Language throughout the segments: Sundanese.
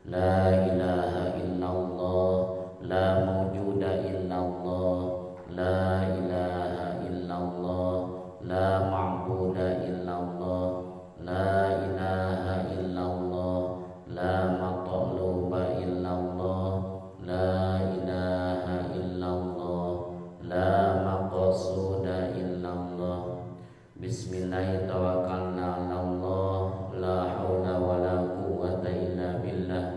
La ilaha illallah, la mawjuda illallah, la ilaha illallah, la ma'buda illallah, la ilaha illallah, la matluba illallah, la ilaha illallah, la maqsuda illallah. Bismillahirrahmanirrahim. Tawakkalna 'alallah, la haula wala quwwata illa billah.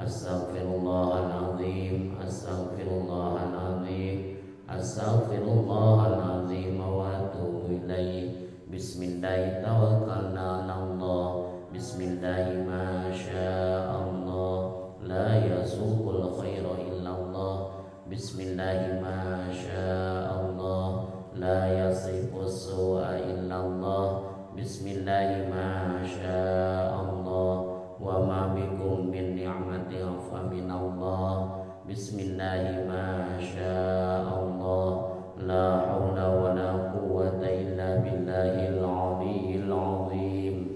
Astaghfirullahalazim, astaghfirullahalazim, astaghfirullahalazim wa atubu ilaih. Bismillahirrahmanirrahim. Tawakkalna 'alallah. Bismillahirrahmanirrahim. Ma sya'allah, la yasuqul khaira illallah. Bismillahirrahmanirrahim. Ma sya'allah, la yasrifus su'a illallah. Bismillahirrahmanirrahim. Ma sya'allah, wa ma bikum min ni'matin fa minallah. Bismillahirrahmanirrahim. Ma sya'allah, la haula wa la quwwata illa billahil aliyyil azim.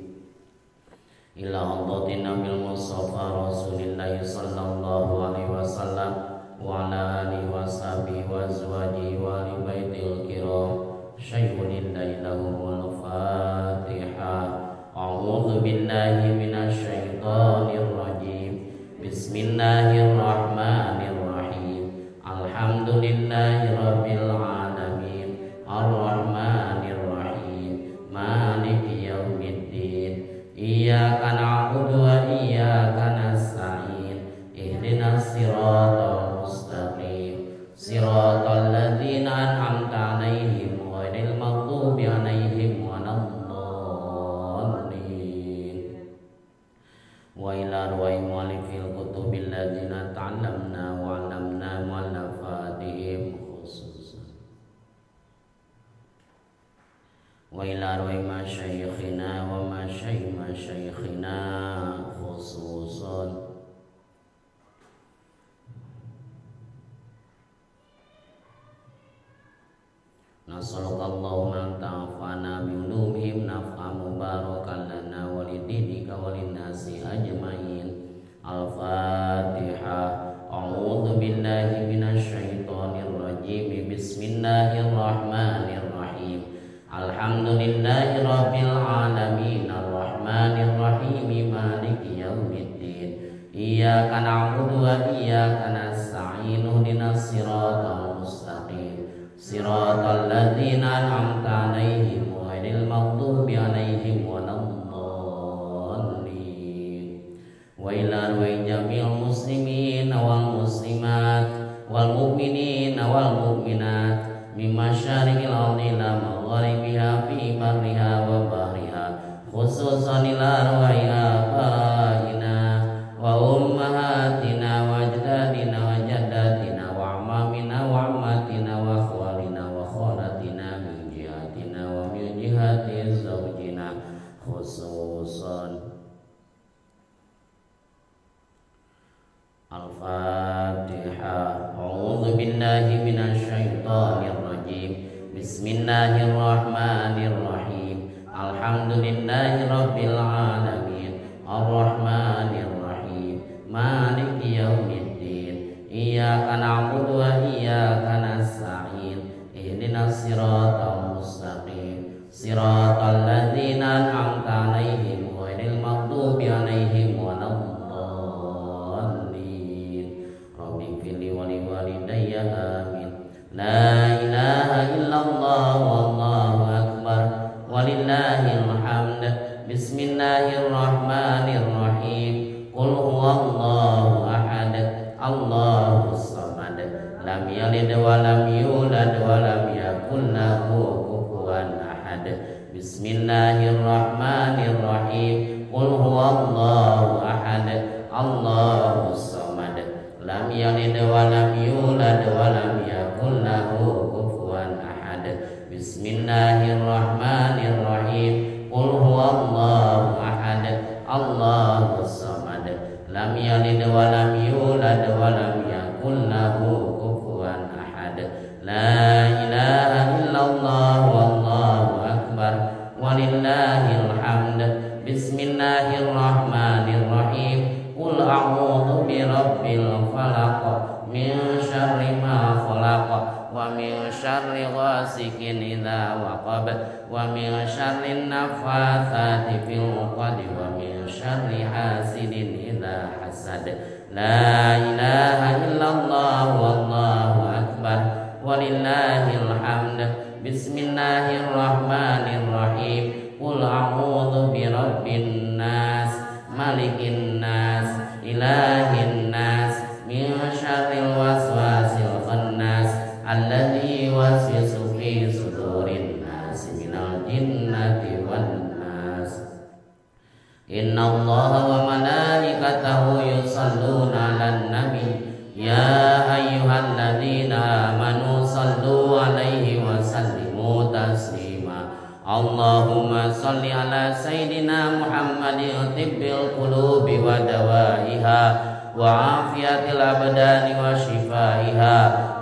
Ila hadratin Nabil Mustafa Rasulillah sallallahu alaihi wasallam wa ala alihi wa sahbihi wa azwajihi wa ahli baitil kiram. Syai'un lillahi lahumul Fatihah. A'udzu billahi minasyaitonir rajim. Bismillahirrahmanirrahim. Alhamdulillahi rabbil alamin. Arrahmanir rahim. Maliki yaumiddin. Iyyaka na'budu wa iyyaka nasta'in. Ihdinas siratal mustaqim. Siratal ladzina an'amta 'alaihim ghairil maghdubi 'alaihim waladdallin. Wa ila arwahi mu'allifil kutubil ladzina ta'allamna wa 'allamna mu'allafatihim khususan. Wa ila arwahi masyayikhina wa masyayikhina khususan. Nasallallahu an ta'afana bi ulumihim naf'a mubarakan lana wa lidinika wa linnasi ajmain. Al-Fatihah. A'udzu billahi minasyaitonir rajim. Bismillahirrahmanirrahim. Alhamdulillahi rabbil alamin. Arrahmanir rahim. Maliki yaumiddin. Iyyaka na'budu wa iyyaka nasta'in. Ihdinas siratal mustaqim. Siratal ladzina an'amta 'alaihim ghairil maghdubi 'alaihim waladdallin. Wa ila arwahi jami'il muslimin wal muslimat wal mu'minina wal mu'minat min masyariqil ardi ila magharibiha fi barriha wa bahriha, khususan ila arwahi abaina wa ummahatina wa ajdadina wa jaddatina wa amamina wa ammatina wa akhwalina wa khalatina min jihatina wa min jihati zawjina khususan. Al-Fatihah. A'udzu billahi minasyaitonir rajim. Bismillahirrahmanirrahim. Alhamdulillahi rabbil alamin. Arrahmanir rahim. Maliki yaumiddin. Iyyaka na'budu wa iyyaka nasta'in. Ihdinas siratal mustaqim. Siratal ladzina an'amta 'alaihim ghairil maghdubi 'alaihim waladdallin. Rabbighfirli wa liwalidayya amin. La ilaha illallah wallahu akbar walillahil hamd. Bismillahirrahmanirrahim. Qul huwallahu ahad, Allahus samad, lam yalid wa lam yulad wa lam yakul lahu kufuwan ahad. Bismillahirrahmanirrahim. Qul huwallahu ahad, Allahus samad, lam yalid wa lam yulad wa lam yakul lahu kufuwan ahad. Bismillahirrahmanirrahim. Qul huwallahu ahad, Allahus samad, lam yalid wa lam yulad wa lam yakul lahu kufuwan ahad. La ilaha illallah wallahu akbar walillahil hamd. Bismillahirrahmanirrahim. Qul a'udzu ghasiqin idza waqab wa min syarrin naffatsati fil 'uqad wa min syarri hasidin idza hasad. La ilaha illallah wallahu akbar walillahil hamd. Bismillahirrahmanirrahim. Qul a'udzu birabbin nas, malikin nas, ilahin nas, min syarril waswasil khannas, alladzi yuwaswisu fi sudurin nas, minal jinnati wan nas. Innallaha wa malaikatahu yusholluna 'alan nabi ya ayyuhalladzina amanu sallu 'alaihi wa sallimu taslima. Allahumma salli ala sayyidina Muhammadin tibbil qulubi wa dawaiha wa afiyatil abdani wa shifaiha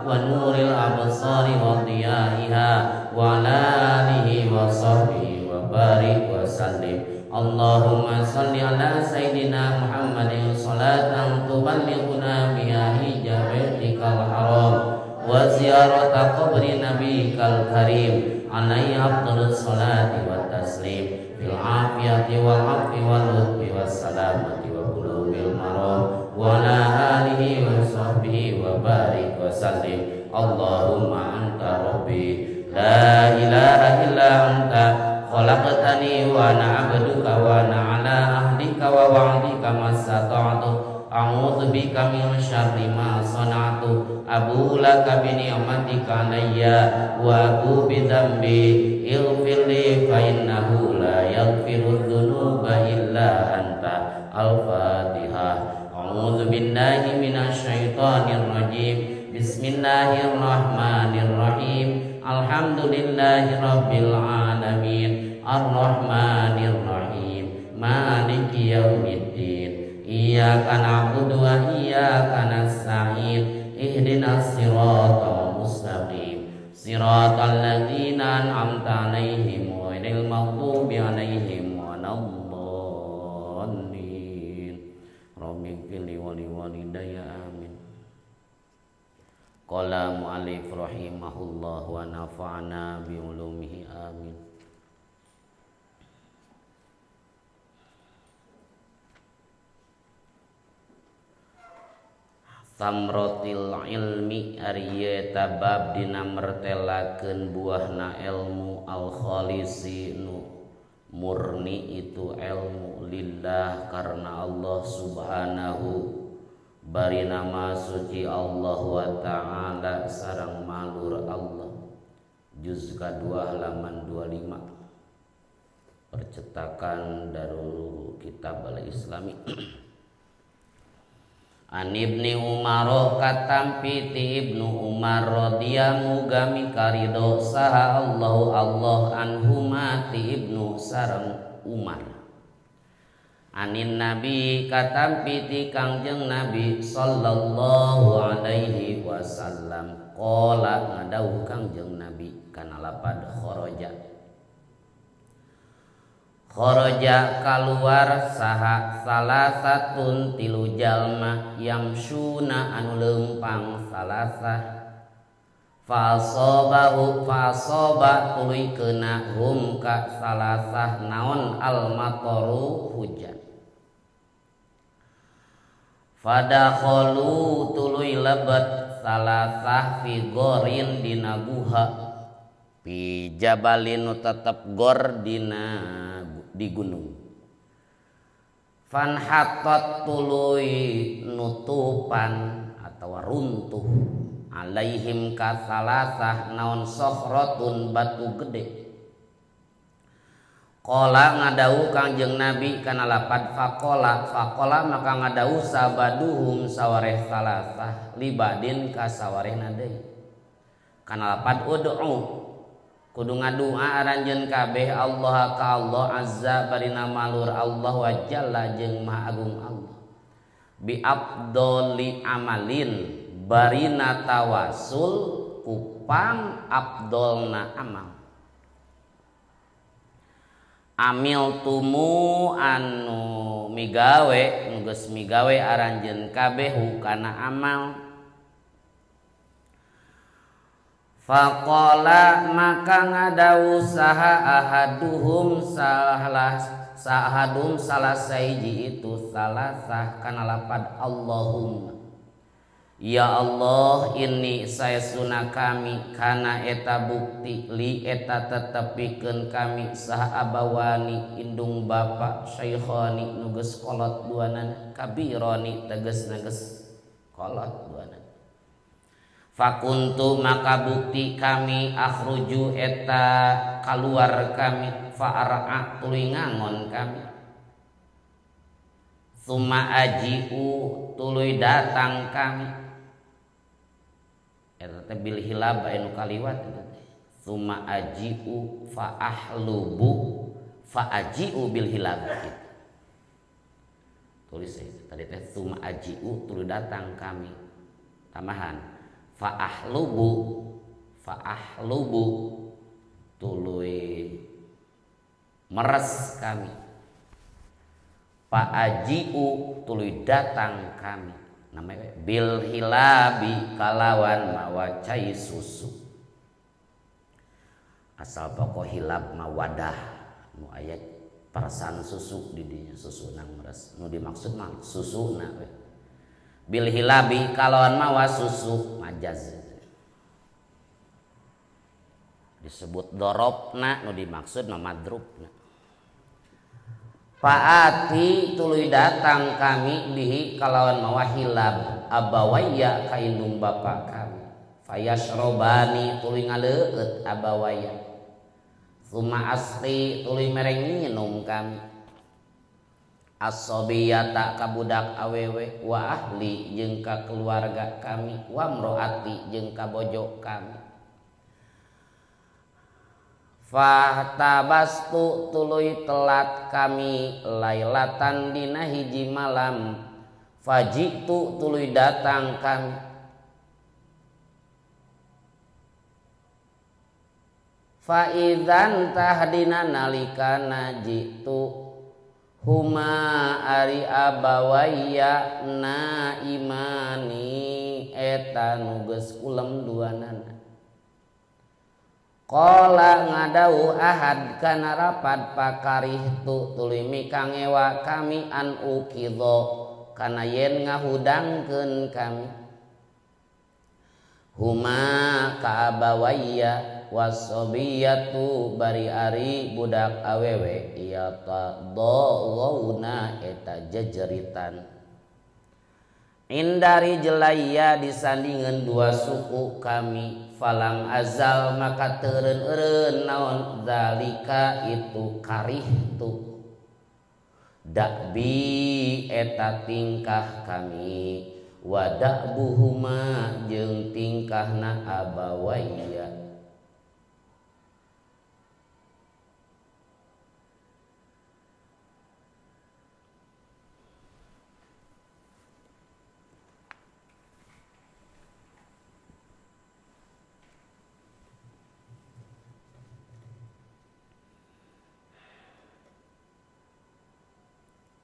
wa nuril absari wa diyaiha wa ala alihi wa sahbihi wa barik wa sallim. Allahumma salli ala sayyidina Muhammadin salatan tuballighuna biha hijja baitikal haram wa ziyarata qabri nabiyikal karim alaihi afdhalus salati wa taslim fil afiyati wal afwi wal lutfi was salamati wa bulughil maram wa ala alihi wa sahbihi wa barik wa sallim. Allahumma anta rabbi la ilaha illa anta khalaqtani wa ana 'abduka wa ana 'ala ahdika wa wa'dika mastata'tu. A'udzu bika min syarri ma sana'tu. Abu laka bi ni'matika 'alayya wa abu bi dzambi. Ighfir li fa innahu la yaghfiru dzunuba illa anta. Al-Fatihah. A'udzu billahi minasyaitonir rajim. Bismillahirrahmanirrahim. Alhamdulillahi rabbil alamin. Arrahmanir rahim. Maliki yaumiddin. Iyyaka na'budu wa iyyaka nasta'in. Ihdinas siratal mustaqim. Siratal ladzina an'amta 'alaihim ghairil maghdubi 'alaihim waladdallin. Rabbighfirli wa liwalidayya amin. Qala mu'allif rahimahullah wa nafa'ana bi ulumihi amin. Samrotil ilmi ari eta bab dina mertelakeun buahna ilmu al khalisi nu murni itu ilmu lillah karena Allah subhanahu bari nama suci Allah wa ta'ala sareng malur Allah. Juz kedua halaman 25 percetakan Darul Kitab Al Islami. An Ibni Umar katampi ti Ibnu Umar radhiyallahu muga mikaridho saha Allahu Allah anhuma ti Ibnu sareng Umar. Anin Nabi katampi ti Kangjeng Nabi sallallahu alaihi wasallam qala ngadawuh Kangjeng Nabi kana lapad kharaja. Kharaja kaluar saha salasatun tilu jalma yamsuna anu leumpang salasah fasobahu fasoba tuluy keuna hum ka salasah naon almataru hujan. Fadakhalu tuluy lebet salasah fi gorin dina guha fi jabalin nu tetep gor dina di gunung. Fanhatat tuluy nutupan atau runtuh alaihim kasalasah naon sohrotun batu gede. Qala ngadau Kangjeng Nabi kana lapad faqala faqala maka ngadau sabaduhum sawareh salasah libadin ka sawarehna deui. Kana lapad ud'u kudu ngadua aranjeun kabeh Allah ka Allah azza barina malur Allah wa jalla jeung maha agung Allah. Bi abdoli amalin barina tawasul kupang abdolna amal. Amil tumu anu migawe geus migawe aranjeun kabeh kana amal. Faqala maka ngadau saha ahaduhum salah sahadum salah saiji itu salasah kana lapad Allahumma ya Allah ini saestuna kami kana eta bukti li eta tetepikeun kami saha abawani indung bapa syaikhani nu geus kolot duanana kabirani tegasna geus kolot duanana. Fakuntu maka bukti kami akhruju eta kaluar kami fa'ara'a tuluy ngangon kami. Summa aji'u tuluy datang kami. Eta teh bil hilab anu kaliwat eta teh. Summa aji'u fa'ahlubu fa'aji'u bil hilab gitu. Tulis tadi teh summa aji'u tuluy datang kami. Tambahan fa'ahlubu fa'ahlubu tuluy meres kami. Fa'aji'u tuluy datang kami. Namanya bil hilabi kalawan mawa cai susu. Asal pokok hilab mawadah nu aya perasaan susu di dinya susu nang meres. Nu dimaksud mah susuna we. Bil hilabi kalawan mawa susu majaz. Disebut dorobna nu dimaksud mah madrubna. Faati tuluy datang kami bihi kalawan mawa hilab abawaya ka indung bapa kami. Fayasrobani tuluy ngaleueut abawaya. Suma asri tuluy mereng nginum kami. As-sobiyata ka budak awewe wa ahli jeung ka keluarga kami wa mroati jeung ka bojo kami. Fahtabastu tuluy telat kami lailatan dina hiji malam. Fajitu tuluy datang kami. Faizan tahdina nalikana jitu huma ari abawaya naimani eta nu geus kulem duanana. Qala ngadau ahad kana rapat pakarih tu tuluy mikangewa kami an ukidho kana yen ngahudangkeun kami. Huma ka abawaya wasobiyatu bari ari budak awewe iya ta dawuna eta jejeritan. Indari jelaya disandingan dua suku kami falam azal maka teureun-eureun naon zalika itu karih tu dakbi eta tingkah kami wadakbuhuma jeung tingkahna abawaya.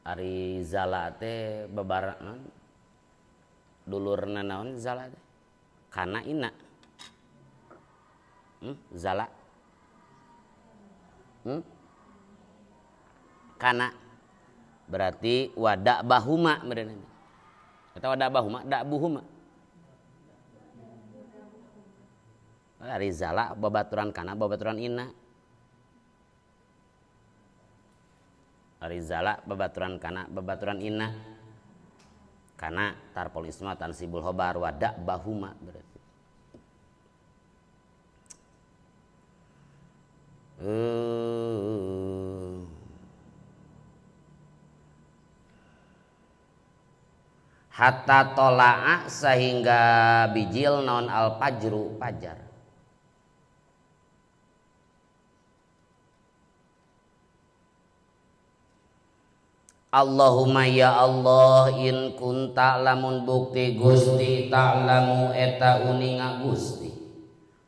Ari zala teh babarengan dulurna naon zala teh kana ina zala kana berarti wadak bahuma meureun eta wadak bahuma dak buhuma. Ari zala babaturan kana babaturan ina. Ari zala babaturan kana babaturan ina. Kana tarpol isma tansibul khobar wadak bahuma berarti. Hatta tola'a sehingga bijil naon al fajru fajar. Allahumma ya Allah in kunta lamun bukti Gusti ta'lamu eta uninga Gusti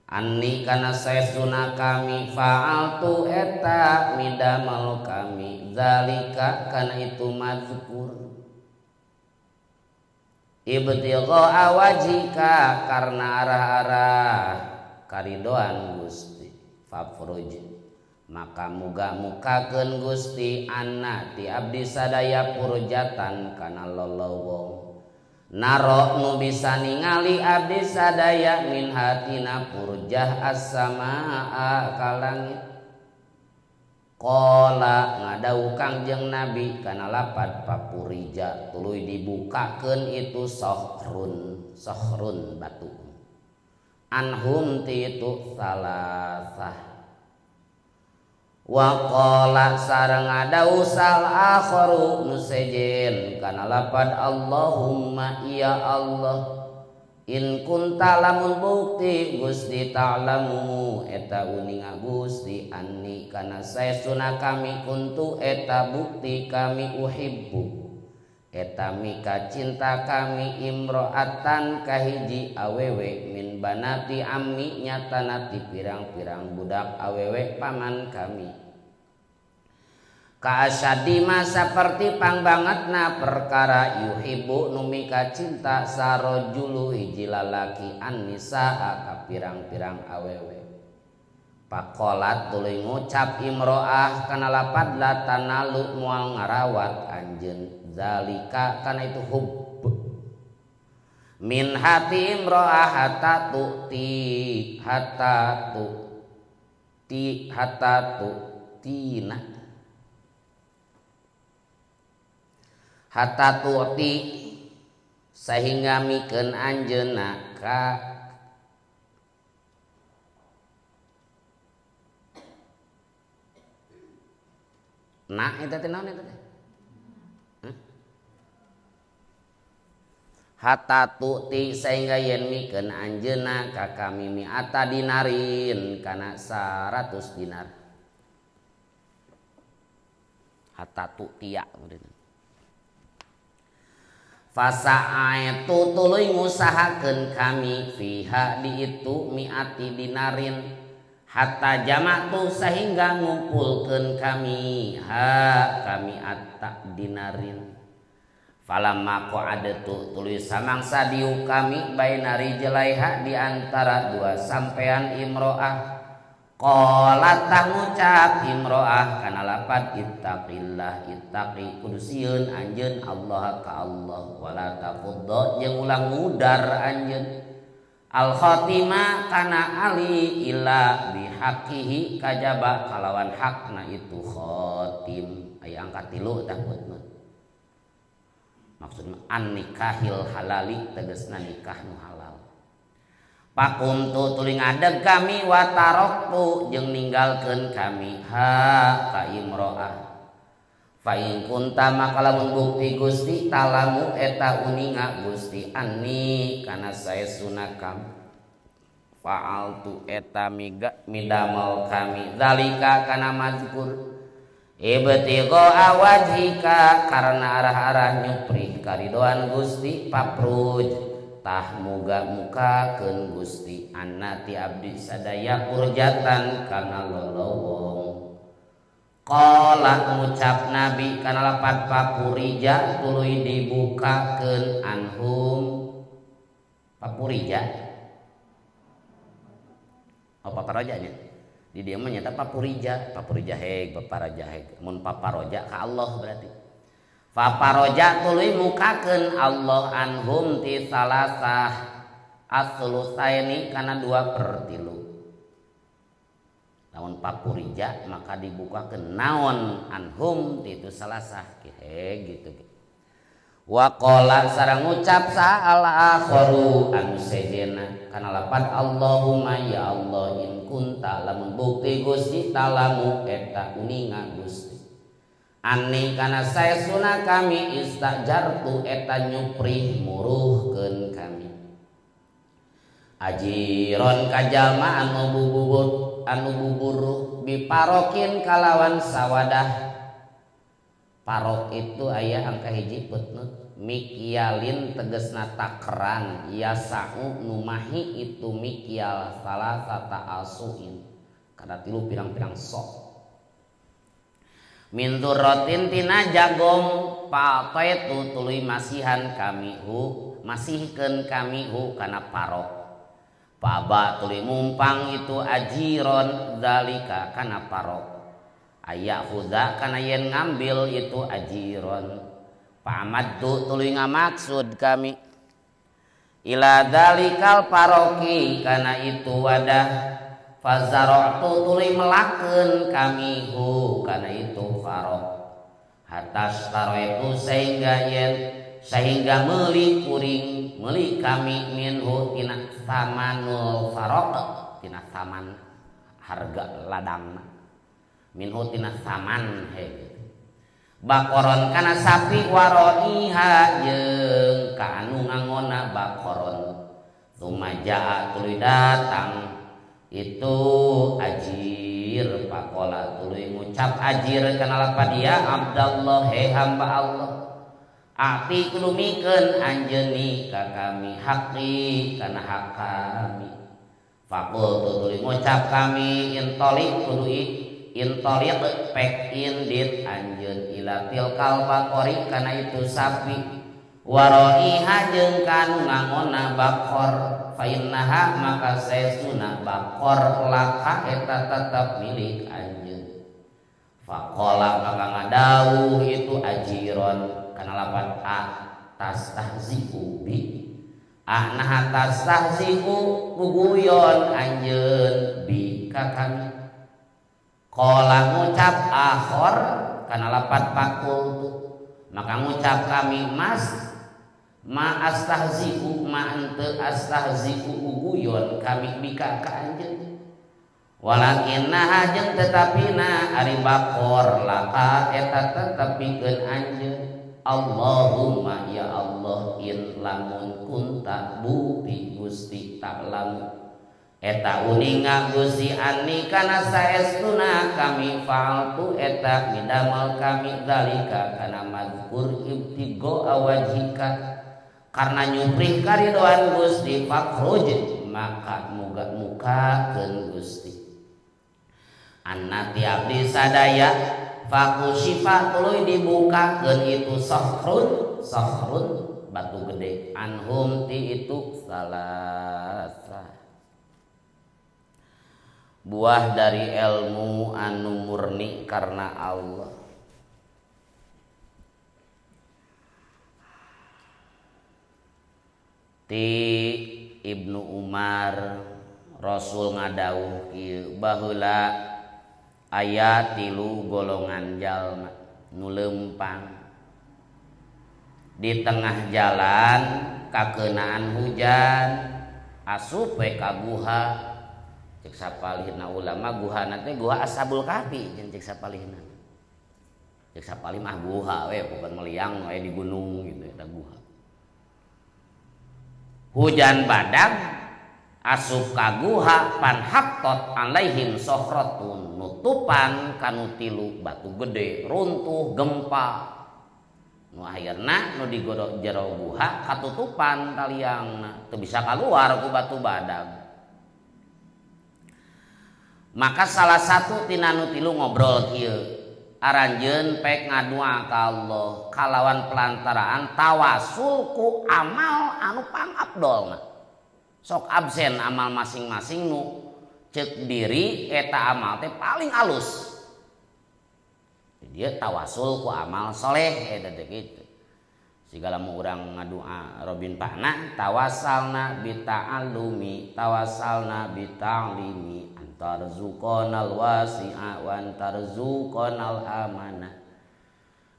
anni kana saestuna kami fa'altu eta midamal kami zalika kana itu mazkur ibtigha wajhika karena arah-arah karidoan Gusti fafruj maka muga mukakeun Gusti anna ti abdi sadaya purjatan kana lolowong narok nu bisa ningali abdi sadaya min hatina purjah as-samaa ka langit. Qala ngadau Kangjeng Nabi kana lapad papurija tuluy dibukakeun itu sohrun sohrun batu anhum ti itu salasah. Wa qala sareng ngadau sal akharu nu sejen kana lapad Allahumma ya Allah in kunta lamun bukti Gusti ta'lamu eta uninga Gusti anni kana saestuna kami kuntu eta bukti kami uhibbu eta mika cinta kami imro'atan kahiji awewe min banati ammi nyatana ti pirang-pirang budak awewe paman kami. Kaasyadima saperti pangbangetna perkara yuhibbu nu mika cinta sarojulu hiji lalaki an-nisaa ka pirang-pirang awewe. Pakolat tuluy ngucap imro'ah kana lapad la tanalu moal ngarawat anjeun zalika kana itu hubb min hati imro'ah hatta tu'ti hatta tu'ti hatta tu'tina hatta tu'ti sehingga mikeun anjeunna ka na eta teh naon eta teh hatta tu'ti sehingga yen mikeun anjeunna ka kami mi'ata dinarin kana 100 dinar hatta tu'tiya fasa'aitu tuluy ngusahakeun kami fiha di itu mi'ati dinarin hatta jama'tu sehingga ngumpulkeun kami ha kami atta dinarin falamma qa'adtu tuluy samangsa diuk kami baina rijlaiha di antara dua sampean imro'ah qalat tah ngucap imro'ah kana lapad ittaqillah ittaqi kudu sieun anjeun Allah ka Allah wala tafudda jeung ulah ngudar anjeun al khatima kana ali illa bihaqihi kajaba kalawan hakna itu khatim aya angka 3 tah buat maksudna an nikahil halali tegasna nikah nu halal. Pakumtu tuluy ngadeg kami wa taroktu jeung ninggalkeun kami ha ka imro'ah fa in kunta maka lamun bukti Gusti talamu eta uninga Gusti anni kana saestuna kami fa'altu eta midamel kami zalika kana mazkur ibtigha wajhika karena arah-arah nyuprih karidoan Gusti papruj tah muga mukakeun Gusti anna ti abdi sadaya purjatan kana lolowong. Qala ngucap Nabi kana lapad papurija tuluy dibukakeun anhum papurija oh paparojanya di dieu mah nyata papurija papurija heg paparaja heg mun paparoja ka Allah berarti faparoja tuluy mukakeun Allah anhum ti salasah aslusaini kana 2/3. Lamun papurija maka dibukakeun naon anhum ti itu salasah kihe gitu. Wa qala sareng ngucap sa'al akharu anu sejena kana lapad Allahumma ya Allah in kunta lamun bukti Gusti talamu eta uninga Gusti ani kana saestuna kami istajartu eta nyuprih muruhkeun kami ajiron kajalma anu bubur anu buburuh biparokin kalawan sawadah. Parok itu aya angka hiji putnut mikyalin tegesna takeran yasa'u numahi itu mikyal salah sata asuin kana tilu pirang-pirang sok min dzurratin tina jagong pataitu tuluy masihan kami hu masihkeun kami hu kana parok. Paba tuluy mumpang itu ajiron zalika kana parok aya khuza kana yen ngambil itu ajiron. Pamaddu tuluy ngamaksud kami ila dzalikal paroki kana itu wadah. Fazara'tu tuluy melakeun kami hu kana itu farok hatas itu sehingga yen sehingga meuli kuring meuli kami minhu tina samanul farok tina saman harga ladang minhu tina saman he bakoron kana sapi waroiha jeung ka anu ngangona bakoron. Sumaja tuluy datang itu ajir pakola tuluy ngucap ajir kana lapad ya Abdallah he hamba Allah ati kudu mikeun anjeun ka kami haqi kana hak kami. Faqul tuluy ngucap kami intolik kudu intolik pek indit anjeun ila tilkal baqori kana itu sapi waroiha jeung kanu ngangona bakor fainnaha maka saestuna bakor laka eta tetep milik anjeun. Faqala maka ngadawuh itu ajiron kana lapan a tastahzi'u bi ah nah tastahzi'u guguyon anjeun bi ka kami. Qala ngucap akhor kana lapan pakul tu maka ngucap kami mas ma astahzi'u ma ente astahzi'u guguyon kami bika ka anjeun walakinna jeung tetapina ari bakor laka eta tetep pikeun anjeun. Allahumma ya Allah in lamun kunta bukti Gusti ta'lamu eta uninga Gusti anni kana saestuna kami fa'altu eta midamel kami zalika kana mazkur ibtigo awajhika karena nyuprih karidoan Gusti fakhruj maka muga mukakeun Gusti annati abdi sadaya fakusyifa tuluy dibukakeun itu sahrun sahrun batu gede anhum ti itu salasa buah dari ilmu anu murni karena Allah. Ti Ibnu Umar Rasul ngadawuh kieu baheula aya tilu golongan jalma nu leumpang di tengah jalan kakeunaan hujan asup we ka guha. Cek sapalihna ulama guhana teh guha Ashabul Kahfi jeung cek sapalihna. Cek sapalih mah guha we bukan meliang we di gunung gitu eta guha. Hujan badag asup ka guha panhattot alaihim sohratun nutupan kanu tilu batu gede runtuh gempa nu akhirna nu digodok jero guha katutupan taliangna teu bisa kaluar ku batu badag. Maka salah satu tina nu tilu ngobrol kieu aranjeun pek ngadua ka Allah kalawan pelantaraan tawasul ku amal anu pangabdolna. Sok absen amal masing-masing nu cek diri eta amal teh paling alus. Dia tawasul ku amal soleh eta teh kitu. Segala mu urang ngadua Robin Pakna tawasalna bita'allumi tawasalna bita'limi antarzuqonal wasi'a wa antarzuqonal amanah.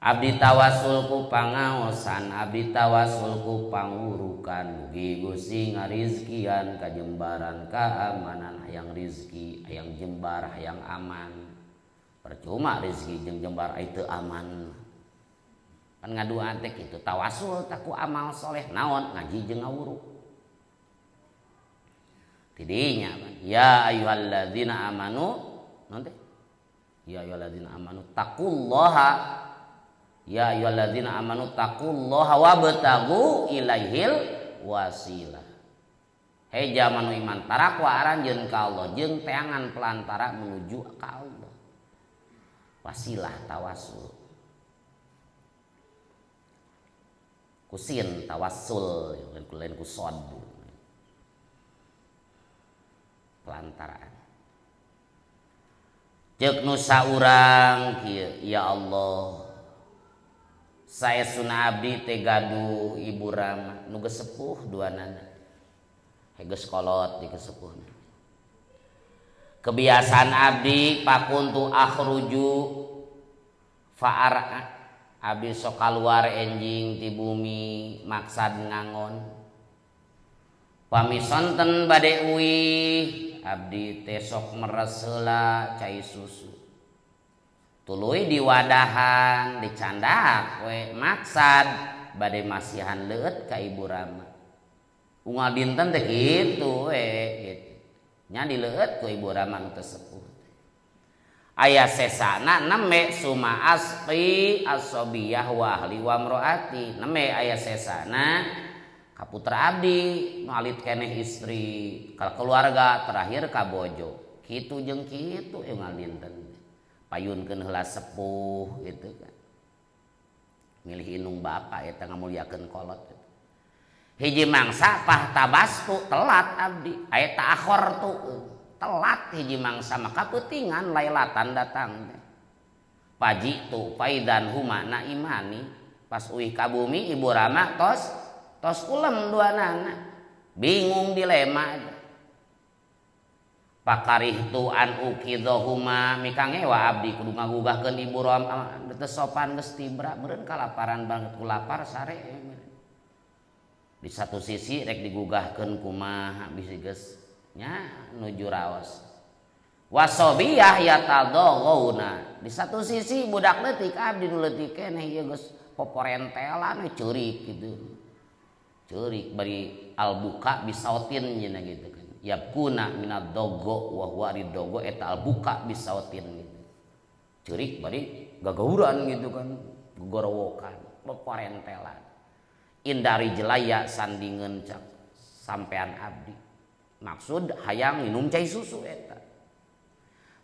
Abdi tawasul ku pangaosan abdi tawasul ku pangurukan mugi Gusti ngarizkian kajembaran keamanan hayang rizki hayang jembar hayang aman. Percuma rizki jeung jembar itu aman kan ngadua teh kitu tawasul taku amal soleh naon ngaji jeung ngawuruk tidinya ya ayyuhalladzina amanu naon teh ya ayyuhalladzina amanu taqullaha ya ayyuhalladzina amanu taqullaha wabtagu ilaihil wasilah. Hei jaman iman tarakwa aranjeun ka Allah jeung teangan pelantara menuju ka Allah. Wasilah tawasul. Kusin tawassul lain kusod. Pelantaraan. Ceuk nu saurang kieu, ya Allah. Saestuna abdi teh gaduh ibu rama nu geus sepuh duanana. Geus kolot di kesepuhna. Kebiasaan abdi pakuntu akhruju fa'ara abdi sok kaluar enjing ti bumi maksad ngangon. Pami sonten bade uih abdi teh sok meres heula cai susu. Tuluy diwadahan dicandak we maksad bade masihan leueut ka ibu rama. Unggal dinten teh kitu we gitu. Nya dileueut ku ibu rama nu teu sepuh. Aya sesana neme suma asqi asobiyah wa ahli wa mroati. Neme aya sesana ka putra abdi nu alit keneh istri, ka keluarga terakhir ka bojo. Kitu jeung kitu unggal dinten. Payunkeun heula sepuh gitu kan. Milih inung bapak eta ngamulyakeun kolot. Hiji mangsa pahtabastu telat abdi aya ta'akhir tu telat hiji mangsa maka peutingan lailatan datang teh paji tu faidan huma naimani pas uih ka bumi ibu rama tos tos ulem duanana bingung dilema pakarih tu an ukidhuma mikangewa abdi kudu ngagugahkeun ibu rama teu sopan geus tibra meureun kalaparan banget ku lapar sare. Di satu sisi rek digugahkeun kumaha bisi geus nya nuju raos. Wasobiyah yatadawuna. Di satu sisi budak leutik abdi nu leutik keneh ieu geus poporentelan we ceurik gitu. Ceurik bari albuka bisautin cenah gitu kan. Yabkuna minad dogo wa huwa ridogo eta albuka bisautin gitu. Ceurik bari gagauran gitu kan, gogorowokan, poporentelan. Indari jelaya sandingan cak sampean abdi maksud hayang minum cai susu eta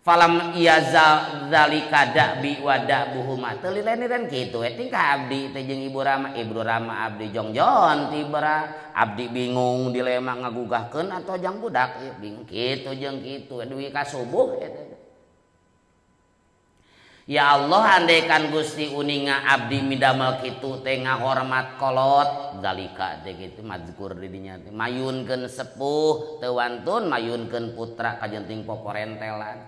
falam iyaza zalika da'bi wa da'buhuma teu lileniran kitu we tingkah abdi teh jeung ibu rama abdi jongjon tibra abdi bingung dilema ngagugahkeun atau jang budak ieu bingung kitu jeung kitu dugi ka subuh eta. Ya Allah andaikan Gusti uninga abdi midamel kitu teh ngahormat kolot zalika teh kitu mazkur di dinya teh mayunkeun sepuh teu wantun mayunkeun putra kajenting poporentelan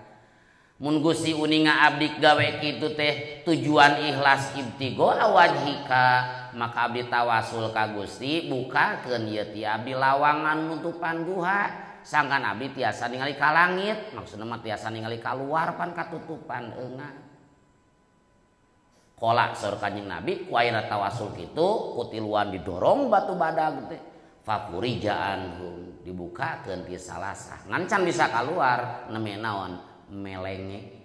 mun Gusti uninga abdi gawe kitu teh tujuan ikhlas ibtigo wajhika maka abdi tawasul ka Gusti bukakeun ieu ti abdi lawangan nutupan guha sangkan abdi tiasa ningali ka langit maksudna mah tiasa ningali kaluar pan katutupan eungah. Kolak saur Kanjeng Nabi ku ayeuna tawasul kitu kutiluan didorong batu badag teh fafurijaan hum dibukakeun ti salasah ngan can bisa kaluar neme naon melenge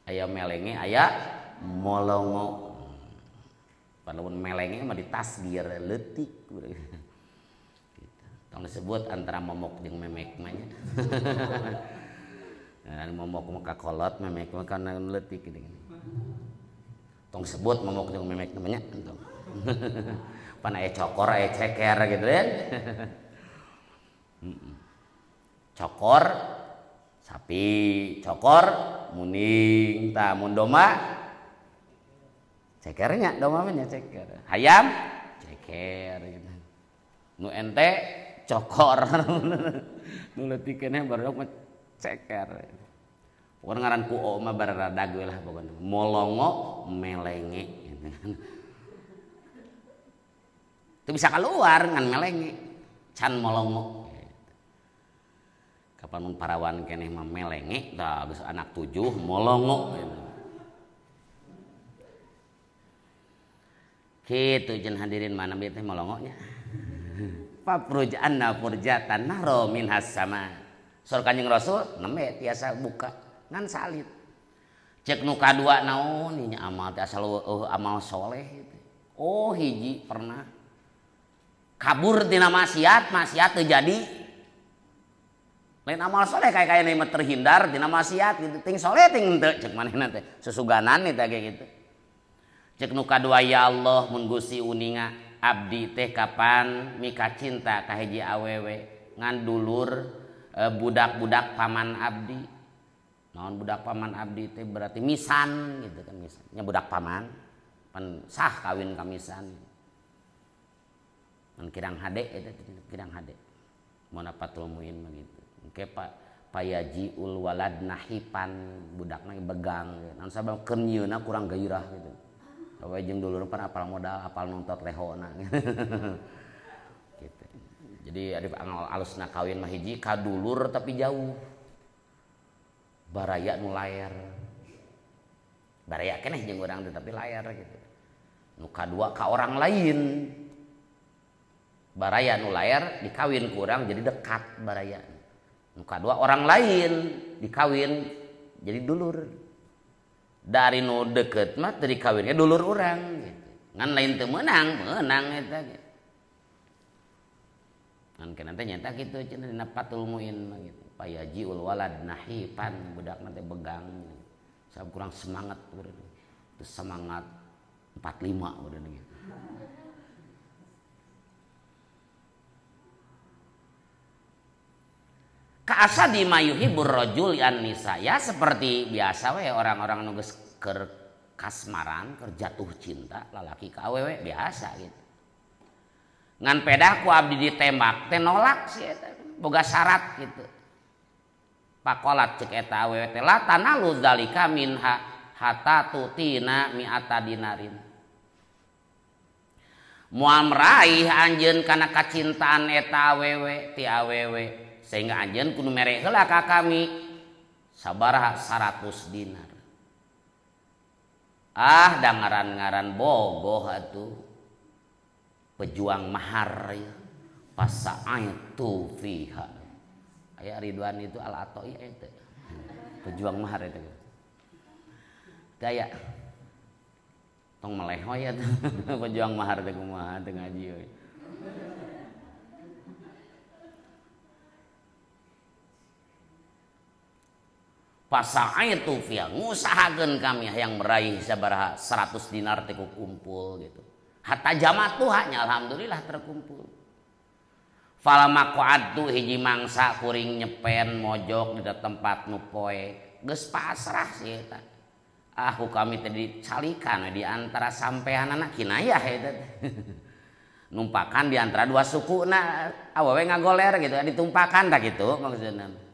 aya melenge aya molongo padahal melenge mah ditasgir leutik gitu. Tong disebut antara momok jeung memek mah nya. Momok mah ka kolot memek mah kana leutik gitu. Tong sebut momok jeung memek namanya entong. Pan aya cokor aya ceker gitu kan. Cokor sapi, cokor muning, tah mun domba cekernya, domba mah nya ceker. Hayam ceker gitu. Nu ente cokor. Nu leutik keneh barudak mah ceker. Pokoknya ngaran ku o mah bararadag we lah pokoknya. Molongo melenge gitu kan. Itu bisa keluar ngan melenge. Can molongo. Gitu. Kapan mun parawan keneh mah melenge tah geus anak 7 molongo gitu. Kitu jeung hadirin mana bieu teh molongonya. Fafruj anna furjatan nahro minhas sama. Saur Kanjeng Rasul nembe tiasa buka ngan salit. Cek nu kadua naon nya amal teh asal amal soleh gitu. Oh hiji pernah kabur tina maksiat, maksiat teu jadi. Lain amal soleh kaya kaya mah terhindar tina maksiat gitu. Ting soleh ting henteu cek manehna teh susuganan eta kayak gitu. Cek nu kadua ya Allah mun Gusti uninga abdi teh kapan mika cinta ka hiji awewe ngan dulur Budak-budak paman abdi. Naon budak paman abdi teh berarti misan gitu kan, misan. Nya budak paman pan sah kawin ka misan. Mun kirang hade eta kirang hade. Mun Fathul Muin mah gitu. Engke Pak payajiul walad nahipan budakna begang. Naon sabab keur nyieunna kurang gairah gitu. Awe jeung dulur pan apal modal, apal nontot lehona. Gitu. Jadi ari alusna kawin mah hiji ka dulur tapi jauh. Baraya nu layar. Baraya keneh jeung urang teh tapi layar gitu. Nu kadua ka orang lain. Baraya nu layar dikawin ku urang jadi dekat baraya. Nu kadua orang lain dikawin jadi dulur. Dari nu deket mah teu dikawinnya dulur urang gitu. Ngan lain teu meunang, meunang eta gitu. Ngan kana teh nyata kitu cenah dina Fathul Muin mah gitu. Payajiul walad nahipan budakna teh begang. Sabab kurang semangat urang. Teu semangat 45 urang gitu. Kaasa di mayuhibur rajul an nisa, ya seperti biasa we orang-orang nu geus keur kasmaran, keur jatuh cinta lalaki ka awewe biasa gitu. Ngan pedah ku abdi ditembak teh nolak si eta, boga syarat gitu. Pakolat cek eta awewe teh la tanalu zalika minha hatta tutina mi'ata dinarin. Moal meraih anjeun kana kacintaan eta awewe ti awewe sehingga anjeun kudu mere heula ka kami sabaraha 100 dinar. Ah da ngaran-ngaran bogoh atuh pejuang mahar ya. Pasa'aitu fiha. Aya Ridwan itu al-Atoi eta. Pejuang mahar eta. Daya tong melehoy atuh pejuang mahar teh kumaha teu ngaji we. Pasa'aitu fiha ngusahakeun kami yang meraih sabaraha 100 dinar teh kumpul gitu. Hatta jamatuha nya alhamdulillah terkumpul. Falama qa'adtu hiji mangsa kuring nyepen mojok di tempat nu poe geus pasrah si eta. Ah ku kami teh dicalikan di antara sampeanana kinayah eta teh. Numpakan di antara dua suku na awewe ngagoler gitu ditumpakan tah kitu maksudna.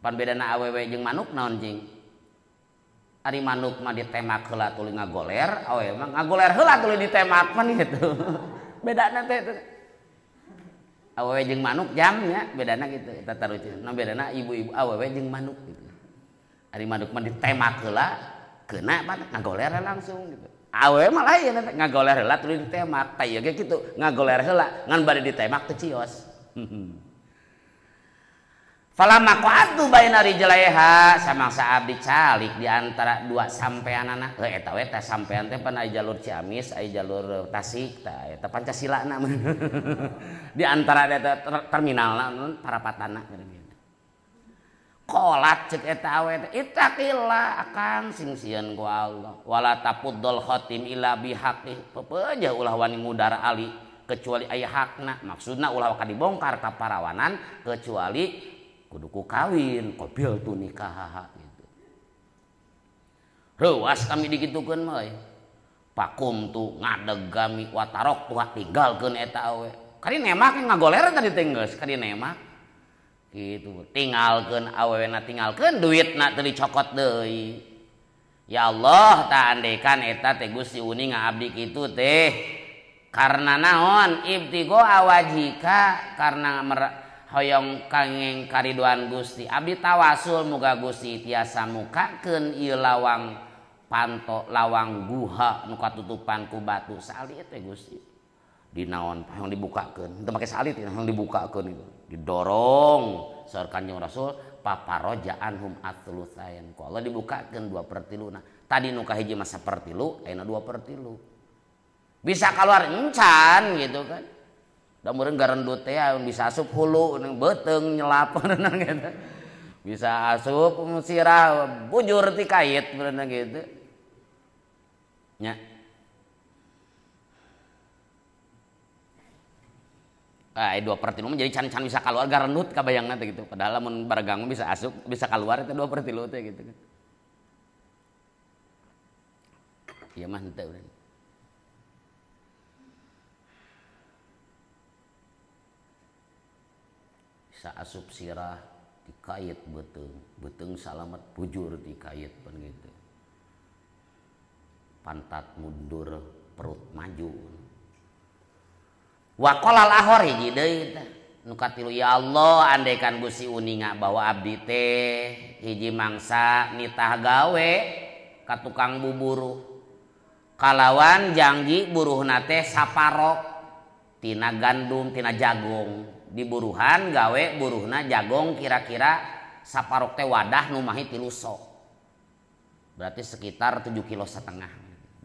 Pan bedana awewe jeung manuk naon cing? Ari manuk mah ditemak heula tuluy ngagoler, awewe mah ngagoler heula tuluy ditemak mah gitu. Bedana teh awewe jeung manuk jamnya bedana gitu eta tarucin. Nah bedana ibu-ibu awewe jeung manuk gitu. Ari manuk mah ditemak heula keuna pan ngagoler langsung gitu. Awewe mah lain ngagoler heula tuluy ditemak. Tah ieu ge kitu ngagoler heula ngan bari ditemak teu cios. Falamma qa'adtu baina rijlaiha samangsa abdi calik di antara dua sampeanana. Heuh eta we teh sampean teh pan aya jalur Ciamis, aya jalur Tasik tah eta Pancasilana. Di antara eta terminalna parapatana gitu. Qolat cek eta awe teh ittaqillah akang sing sieun ku Allah. Wala tapuddul khatim illa bihaqih. Pepeujeuh ulah wani ngudar ali kecuali aya hakna. Maksudna ulah ka dibongkar ka parawanan kecuali kudu ku kawin, qabil tu nikah gitu. Reuas kami dikitukeun mah euy. Pakum tu ngadeg kami watarok tu tinggalkeun eta awe. Kadi nemak ngagoler tadi teh geus, kadi nemak. Gitu, tinggalkeun awewena tinggalkeun duitna teu dicokot deui. Ya Allah, ta andekan eta teh Gusti uning ngabdi kitu teh. Karena naon? Ibtigo awajika karena hoyong kangeng kariduan Gusti. Abdi tawasul muga Gusti tiasa mukakeun ieu lawang panto lawang guha nu katutupan ku batu salit teh Gusti. Dinaon hoyong dibukakeun. Teu make salit hoyong dibukakeun itu. Didorong saur Kanjeng Rasul paparojaan hum atsulusain. Ku Allah dibukakeun 2/3. Nah, tadi nu kahiji mah 1/3, ayeuna 2/3. Bisa keluar encan gitu kan. Da meureun garendut teh bisa asup hulu beuteung nyelap gitu. Bisa asup sirah bujur ti kait meureun gitu. Nya. Ah, 2/3 mah jadi can-can bisa keluar garendut kabayangna teh gitu. Padahal lamun baregang bisa asup, bisa keluar itu 2/3 teh gitu kan. Ieu mah henteu urang. Bisa asup sirah dikait beuteung, beuteung salamet bujur dikait pan gitu. Pantat mundur, perut maju. Wa qala al-akhir hiji deui teh nu katilu, ya Allah andaikan Gusti uninga bahwa abdi teh hiji mangsa nitah gawe ka tukang buburuh kalawan janji buruhna teh saparok tina gandum tina jagung diburuhan gawe buruhna jagong kira-kira saparok teh wadah nu mahi 3 sok berarti sekitar 7,5 kilo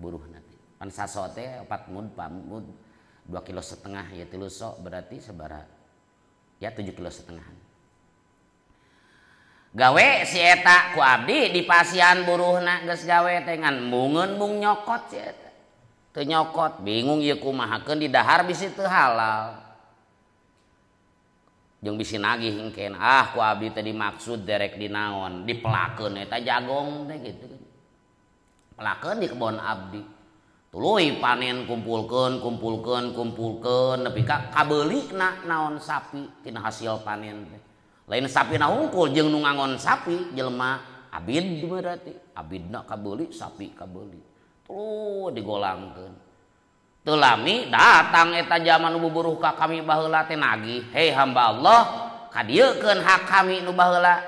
buruhna teh pan saso teh 4 mud 4 mud 2,5 kilo ya 3 sok berarti sabaraha ya 7,5 kilo. Gawe si eta ku abdi di pasian buruhna geus gawe teh ngan mungeun mung nyokot si eta. Teu nyokot bingung ieu kumahakeun di dahar bisi teu halal. Jeung bisi nagih engken ah ku abdi teh dimaksud derek dinaon dipelakeun eta jagong teh gitu. Pelakeun di kebon abdi. Tuluy panen kumpulkeun kumpulkeun kumpulkeun nepi ka kabeuli na naon sapi tina hasil panen teh. Lain sapina hungkul jeung nu ngangon sapi jelema abid berarti abidna kabeuli sapi kabeuli. Tuluy digolangkeun. Teu lami datang eta jaman nu buburuh ka kami baheula teh nagih, "Hei hamba Allah, kadieukeun hak kami nu baheula.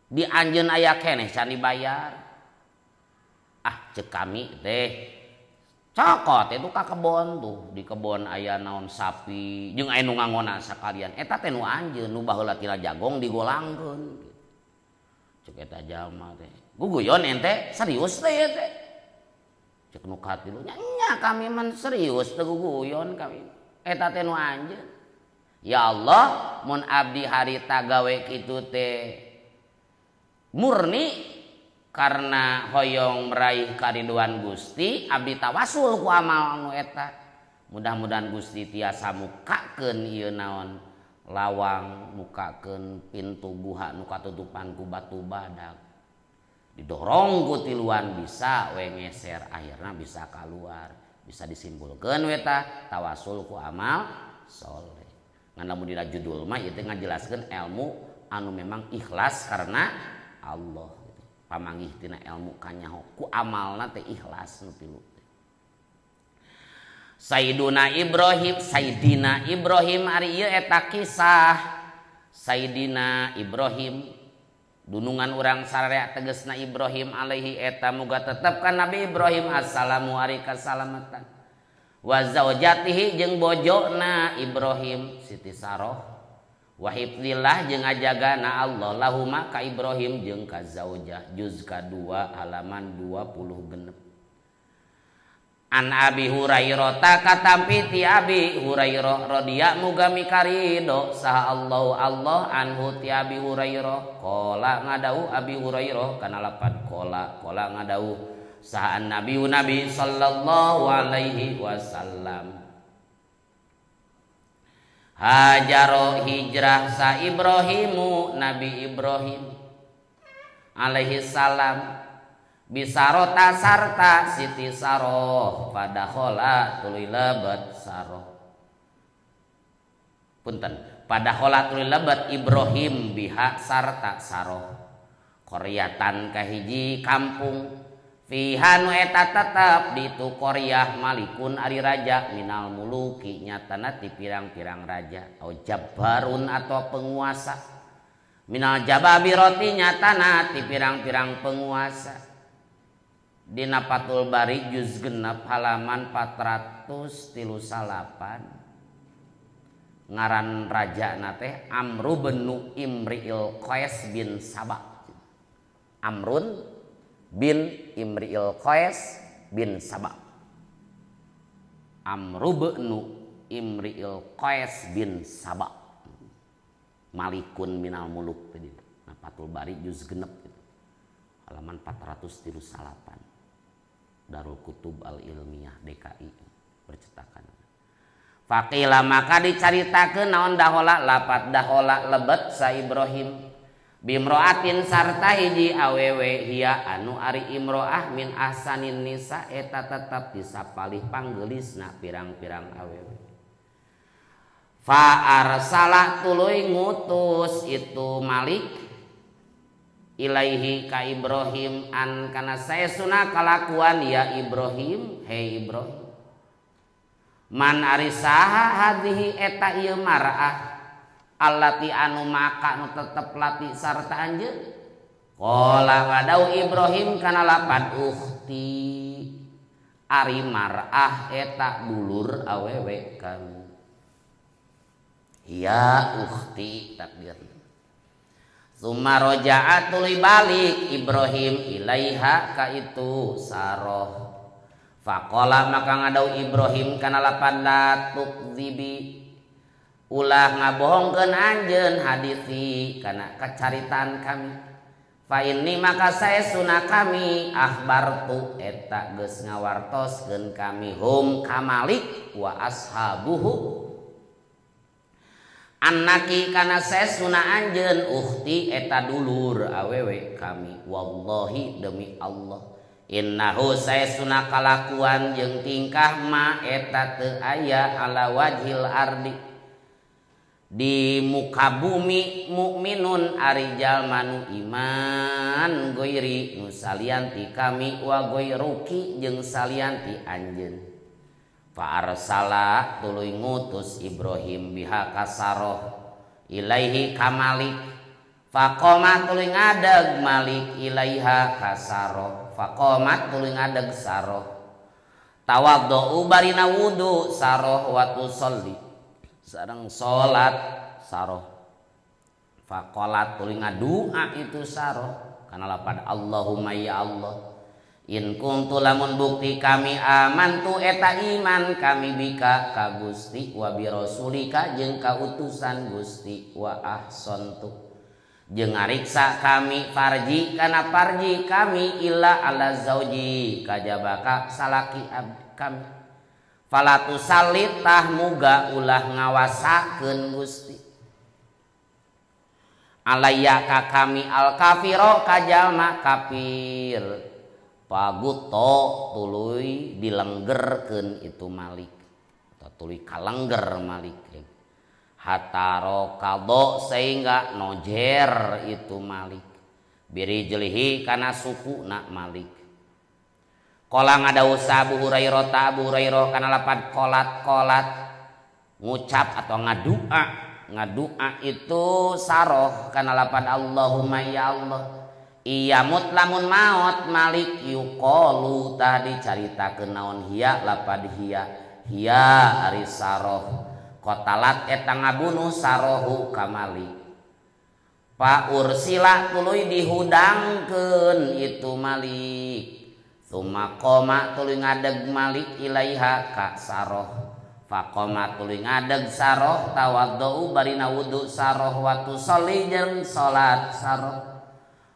Di anjeun aya keneh can dibayar." Ah cek kami teh cokot itu ka kebon tuh di kebon aya naon sapi jeung aya nu ngangona sakalian eta teh nu anjeun nu baheula tina jagong digolangkeun cek eta jalma teh guguyon ente serius teh ieu teh cek nu katilu nya nya kami mah serius teh guguyon kami eta teh nu anjeun. Ya Allah mun abdi harita gawe kitu teh murni karena hoyong meraih kariduan Gusti abdi tawasul ku amal nu eta mudah-mudahan Gusti tiasa mukakeun ieu naon lawang mukakeun pintu guha nu katutupan ku batu badak didorong ku tiluan bisa we ngeser akhirna bisa kaluar bisa disimpulkeun we tah tawasul ku amal soleh. Ngan lamun dina judul mah ieu teh ngajelaskeun ilmu anu memang ikhlas karena Allah. Pamanggih tina ilmu kanyaho ku amalna teh ikhlas nu tilu. Sayyiduna Ibrahim, Sayyidina Ibrahim ari ieu eta kisah Sayyidina Ibrahim dunungan urang sararea tegesna Ibrahim alaihi eta muga tetep ka Nabi Ibrahim assalamu ari kasalamatan wa zaujatihi jeung bojona Ibrahim Siti Saroh wahibdillah jeung ngajagana Allah lahuma ka Ibrahim jeung ka zaujah juz ka-2 halaman 26. An Abi Hurairah katampi ti Abi Hurairah radhiyallahu muga mikarido saha Allahu Allah anhu ti Abi Hurairah qala ngadau Abi Hurairah kana lapan qala qala ngadau saha Nabi Nabi sallallahu alaihi wasallam. Hajaro hijrah sa Ibrahimu Nabi Ibrahim alaihi salam bisarota sarta Siti Saroh pada khola tuluy lebet Saroh punten pada khola tuluy lebet Ibrahim biha sarta Saroh koryatan kahiji kampung fiha nu eta tetep di tu Koryah malikun ari raja minal muluki nyatana ti pirang-pirang raja au jabbarun atau penguasa minal jababiroti nyatana ti pirang-pirang penguasa. Dina Fathul Bari juz 6 halaman 438 ngaran raja na teh Amru bin Imri'il Qais bin Saba. Amrun bin Imri'il Qais bin Saba. Amru bin Imri'il Qais bin Saba. Malikun minal muluk tadi. Nah, Fathul Bari juz 6 gitu. Halaman 438. Darul Kutub Al Ilmiah DKI percetakan. Faqila maka dicaritakeun naon dahola lapat dahola lebet sa Ibrahim bimroatin sarta hiji awewe hiya anu ari imroah min ahsanin nisa eta tetep disapalih panggelisna pirang-pirang awewe. Fa arsala tuluy ngutus itu Malik ilaihi ka Ibrahim an kana saesuna kalakuan ya Ibrahim, hei Ibrahim. Man ari saha hadhihi eta ieu mar'ah allati anu maka nu tetep lati sarta anjeun. Qala ngadau Ibrahim kana lapan ukhti ari mar'ah eta dulur awewe kami. Ya ukhti takdir. Summa roja'a tuluy balik Ibrahim ilaiha ka itu Saroh. Faqala maka ngadau Ibrahim kana lapan la tukdzibi ulah ngabohongkeun anjeun hadisi kana kacaritaan kami. Fa inni maka saesuna kami akhbartu eta geus ngawartoskeun kami hum ka Malik wa ashabuhu annaki kana saesuna anjeun ukhti eta dulur awewe kami. Wallahi demi Allah innahu saesuna kalakuan jeung tingkah ma eta teu aya ala wajhil ardi di muka bumi mukminun ari jalma nu iman goiri nu salianti kami wa goiruki jeung salianti anjeun. Fa arsala tuluy ngutus Ibrahim biha kasaroh ilaihi ka Malik. Faqoma tuluy ngadeg Malik ilaiha kasaroh. Faqomat tuluy ngadeg saroh. Tawaddu barina wudu saroh wa tusolli sareng salat saroh. Faqalat tuluy ngadua itu saroh kana lapan Allahumma ya Allah in kuntu lamun bukti kami amantu eta iman kami bika ka Gusti wa bi rasulika jeung ka utusan Gusti wa ahsantu jeung ngariksa kami farji kana farji kami illa ala zauji kajaba ka salaki kami. Fala tusallit tah muga ulah ngawasakeun Gusti alaya ka kami al kafiro ka jalma kafir. Paguto tuluy dilenggerkeun itu Malik atau tuluy kalengger Malik hatta rokado sehingga nojer itu Malik birijlihi kana sukuna Malik. Qala ngadau Abu Hurairah ta Abu Hurairah kana lapan kolat-kolat ngucap atau ngadua ngadua itu saroh kana lapan Allahumma ya Allah iya mutlamun maot Malik yuqalu tah dicaritakeun naon hiya lapad hiya hiya ari saroh kotalat eta ngabunuh sarohu ka Malik. Pa ursila tuluy dihudangkeun itu Malik. Summa qoma tuluy ngadeg Malik ilaiha ka saroh. Faqoma tuluy ngadeg saroh tawaddu barina wudu saroh wa tusolli jeung salat saroh.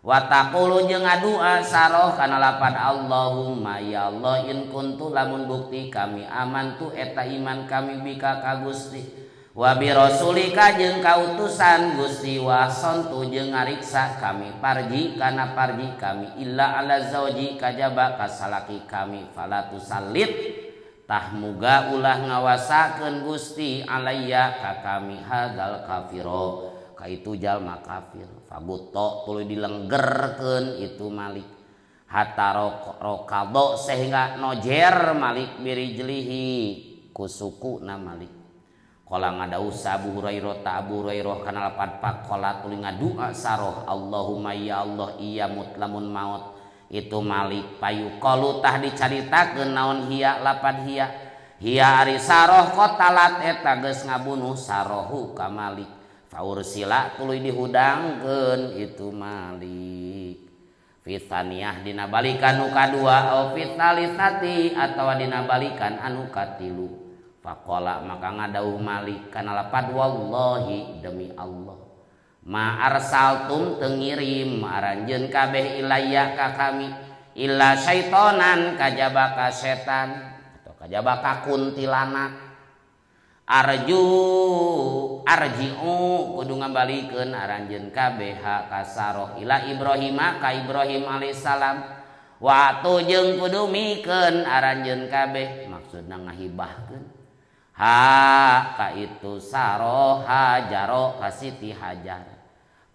Wa taqulu jeung ngadua saroh kana lapan Allahumma ya Allah in kuntu lamun bukti kami amantu eta iman kami bika ka Gusti wa bi rasulika jeung ka utusan Gusti wa ahsantu jeung ngariksa kami parji kana parji kami illa ala zauji kajaba ka salaki kami fala tusallit tah muga ulah ngawasakeun Gusti alayya ka kami hadzal kafiro ka itu jalma kafir. Faguto tuluy dilenggerkeun itu Malik hatta rokado sehingga nojer Malik birijlihi ku sukuna Malik. Qala ngadau Abu Hurairah ta Abu Hurairah kana lapan faqala tuluy ngadua saroh Allahumma ya Allah iya mutlamun maut itu Malik payuqalu tah dicaritakeun naon hiya lapan hiya hiya ari saroh kotalat eta geus ngabunuh sarohu ka Malik. Faursila tuluy dihudangkeun itu Malik. Fitaniyah dina balikan nu kadua au fitalisati atawa dina balikan anu katilu. Faqala maka ngadauh Malik kana lapad wallahi demi Allah ma arsaltum teu ngirim aranjeun kabeh ilayya ka kami illa syaitonan kajaba ka setan atau kajaba ka kuntilanak. Arju arji'u kudu ngabalikeun aranjeun kabeh ka Saroh ila Ibrahim ka Ibrahim alaihissalam wa atu jeung kudu mikeun aranjeun kabeh maksudna ngahibahkeun ha ka itu Saroh Hajaro ka Siti Hajar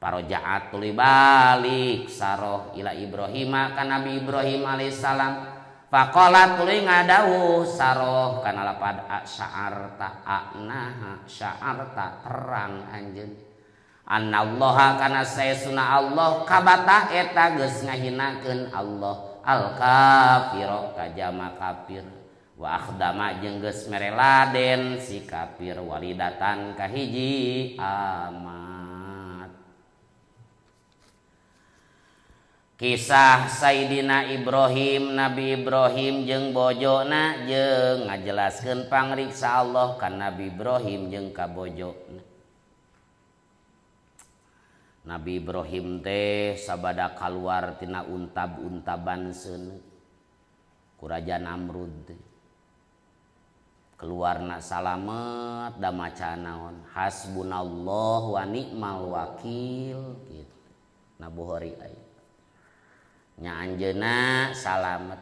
parojaat tuluy balik Saroh ila Ibrahim ka Nabi Ibrahim alaihissalam faqala tuluy ngadawuh Saroh kana lapad sya'arta anaha sya'arta terang anjeun anallaha kana saesuna Allah kabata eta geus ngahinakeun Allah al kafiro ka jama kafir wa akhdama jeung geus mere laden si kafir walidatan ka hiji amat. Kisah Sayyidina Ibrahim, Nabi Ibrahim jeung bojona jeung ngajelaskeun pangriksa Allah ka Nabi Ibrahim jeung ka bojona. Nabi Ibrahim teh sabada kaluar tina untab-untaban seuneu ku Raja Namrud teh. Keluarna salamet da maca naon hasbunallah wa ni'mal wakil gitu. Na Bukhari aya. Nya anjeunna salamet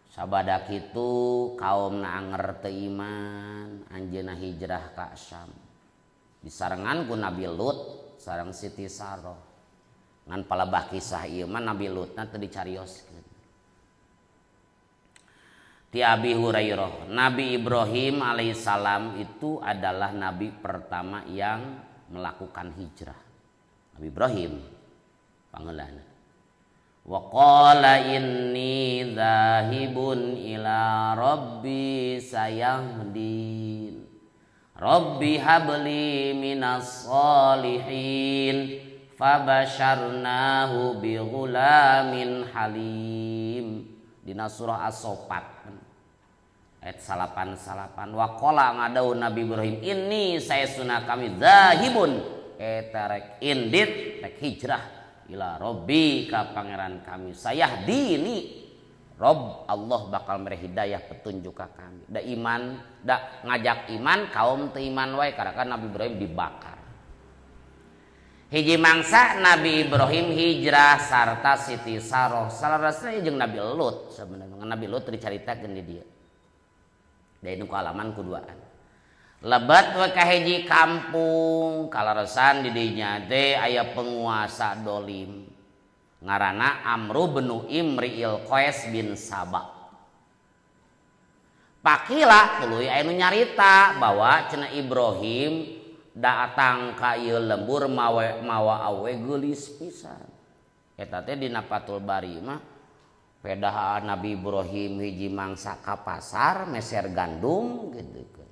sabada kitu kaumna anger teu iman anjeunna hijrah ka Syam disarengan ku Nabi Lut sareng Siti Saroh ngan palebah kisah ieu mah Nabi Lutna teu dicarioskeun. Ti Abi Hurairah, Nabi Ibrahim alaihissalam itu adalah nabi pertama yang melakukan hijrah. Nabi Ibrahim pangeulana. Wa qala inni dzahibun ila rabbi sayahdin. Rabbi habli minas solihin fabasharnahu bi ghulamin halim. Dina surah As-Saffat ayat 99. Wa qala ngadau Nabi Ibrahim ini saya sunah kami dzahibun eta rek indit rek hijrah ila robbi ka pangeran kami sayahdini. Rob Allah bakal mere hidayah petunjuk ka kami. Da iman, da ngajak iman kaum teu iman wae karena Nabi Ibrahim dibakar. Hiji mangsa Nabi Ibrahim hijrah sarta Siti Saroh salarasna jeung Nabi Lut sebenarnya. Nabi Lut dicaritakeun di dieu. Da nu kaalaman kuduaan. Lebat we ka hiji kampung kalaresan di dinya teh aya penguasa dolim ngaranna Amru bin Imri'il Qais bin Saba. Pakila tuluy aya nu nyarita bahwa cenah Ibrahim datang ka ieu lembur mawa awe geulis pisan. Eta teh dina Fathul Bari mah pedah Nabi Ibrahim hiji mangsa ka pasar meser gandum gitu kan.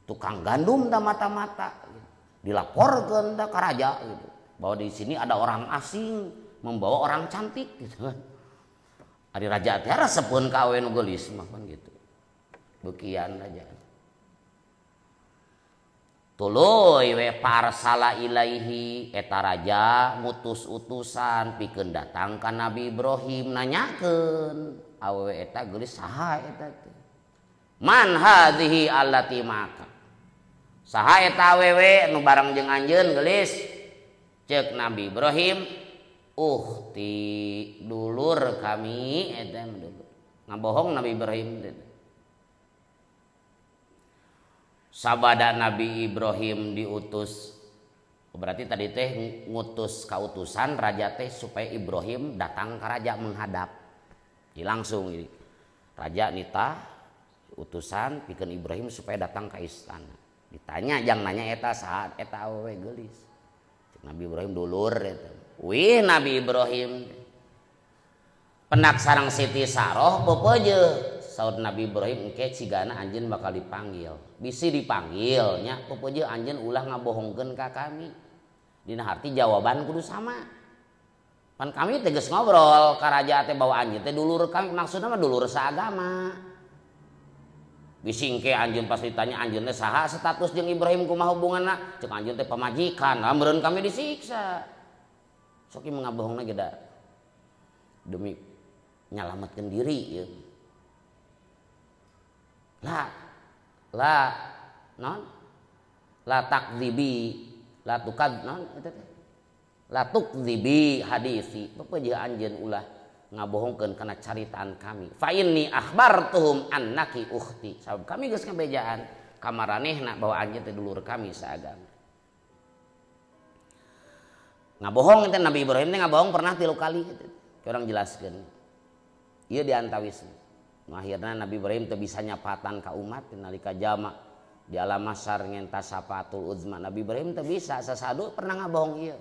Tukang gandum dah mata-mata dilaporkeun dah ka raja gitu bahwa di sini ada orang asing membawa orang cantik gitu kan. Ari raja teh resepeun ka awe nu geulis mah kan gitu. Beukian raja. Tuluy we parsala ilaihi eta raja ngutus utusan pikeun datang ka Nabi Ibrahim nanyakeun awewe eta geulis saha eta teh. Man hadhihi allati maka. Saha eta awewe nu bareng jeung anjeun geulis? Ceuk Nabi Ibrahim, uhti dulur kami eta dulur. Ngabohong Nabi Ibrahim teh. Sabada Nabi Ibrahim diutus, berarti tadi teh ngutus kautusan raja teh supaya Ibrahim datang ke raja menghadap. Jadi langsung ini raja nita utusan pikeun Ibrahim supaya datang ke istana. Ditanya jang nanya eta saha eta awewe geulis. Nabi Ibrahim dulur eta. Wih Nabi Ibrahim penak sareng Siti Saroh pepeje. Saud Nabi Ibrahim engke cigana anjeun bakal dipanggil. Bisi dipanggil nya pepeje anjeun ulah ngabohongkeun ka kami. Dina harti jawaban kudu sama. Pan kami teh geus ngobrol ka raja teh bahwa anjeun teh dulur kami, maksudna mah dulur saagama. Bisi engke anjeun pas ditanya anjeun teh saha status jeung Ibrahim kumaha hubunganna? Ceuk anjeun teh pamajikan, lah meureun kami disiksa. Sok ieu ngabohongna ge da demi nyalametkeun diri ieu. Lah La non la takdzibi la tukad non eta teh la tukdzibi hadisi pepeujeuh anjeun ulah ngabohongkeun kana caritaan kami. Fa inni akhbartuhum annaki ukhti. Sabab kami geus ngabejaan ka maranehna bahwa anjeun teh dulur kami saagama. Ngabohong teh Nabi Ibrahim teh ngabohong pernah 3 kali gitu. Orang jelaskeun. Ieu diantawisna. Nu akhirna Nabi Ibrahim teu bisa nyapatan ka umat nalika jama di alam masar ngenta syafatul uzma. Nabi Ibrahim teu bisa sasadu pernah ngabohong ieu.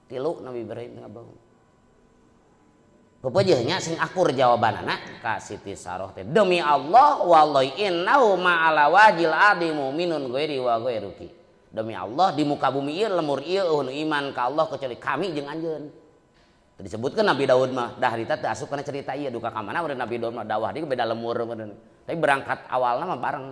3 Nabi Ibrahim ngabohong. Pepeujeuhnya sing akur jawabanana ka Siti Saroh teh demi Allah wallahi innahu ma'ala wajil adi mu'minun ghairi wa ghairuki. Demi Allah di muka bumi ieu lemur ieu eueuh nu iman ka Allah kecuali kami jeung anjeun. Teu disebutkeun Nabi Daud mah dah harita teu asup kana cerita ieu duka ka mana urang Nabi Daud mah dawah di beda lemur meureun. Tapi berangkat awalna mah bareng.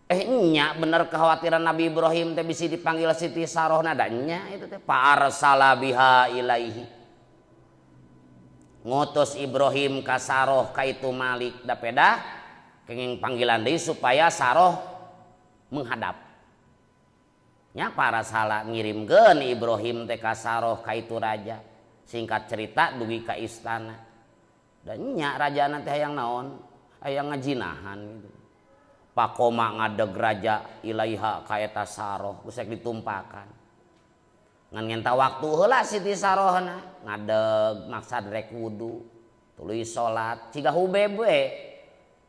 Nya bener kekhawatiran Nabi Ibrahim teh bisi dipanggil Siti Saroh da nya itu teh fa arsala biha ilaihi. Ngutus Ibrahim ka Saroh ka itu Malik da peda kenging panggilan deui supaya Saroh menghadap. Nya para sala ngirimkeun Ibrahim teh ka Saroh ka itu raja. Singkat cerita dugi ka istana. Dan nya rajana teh hayang naon? Hayang ngajinahan gitu. Pakoma ngadeg raja ilaiha ka eta Saroh geus rek ditumpakan. Ngan ngenta waktu heula Siti Sarohna ngadeg maksad rek wudu, tuluy salat ciga hubeb we.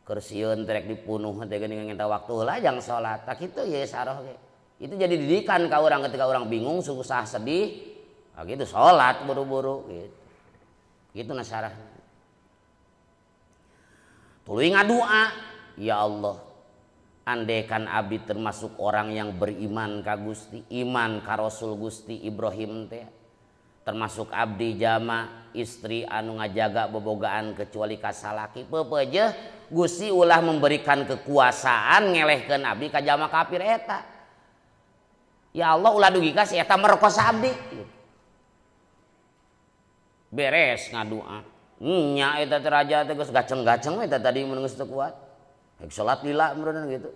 Keur sieun teh rek dipunuh teh geuning ngenta waktu heula jang salat. Tah kitu ye Saroh ge. Itu jadi didikan ka urang ketika urang bingung, susah, sedih, ah gitu salat buru-buru gitu. Gitu nasarahna. Tuluy ngadua, ya Allah, andaikan abdi termasuk orang yang beriman ka Gusti, iman ka Rasul Gusti Ibrahim teh, termasuk abdi jama istri anu ngajaga bobogaan kecuali ka salaki, pepeujeuh Gusti ulah memberikan kekuasaan ngelehkeun abdi ka jama kafir eta. Ya Allah ulah dugi ka si eta merkosa abdi. Beres ngadua. Nya eta teh raja teh geus gaceng-gaceng we eta tadi mun geus teu kuat. Rek salat lila meureun gitu.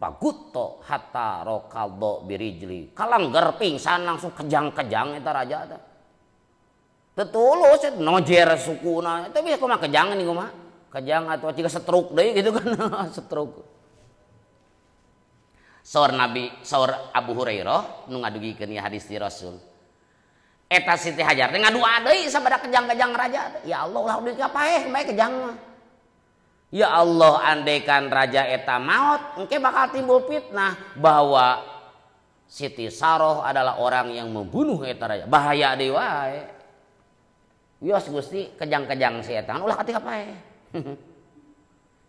Pagutto hatta rokaldo birijli. Kalanggar pingsan langsung kejang-kejang eta raja teh. Teu tulus nojer sukuna. Eta bisa kumaha kejang nih kumaha? Kejang atau ciga stroke deui gitu kan. Stroke. Saur Nabi, saur Abu Hurairah nu ngadugikeun ieu hadis ti Rasul. Eta Siti Hajar teh ngadua deui sabada kejang-kejang raja teh. Ya Allah ulah deui ka paeh bae kejang mah. Ya Allah andaikan raja eta maot engke bakal timbul fitnah bahwa Siti Saroh adalah orang yang membunuh eta raja. Bahaya deui wae. Wios Gusti kejang-kejang si eta ulah katika paeh.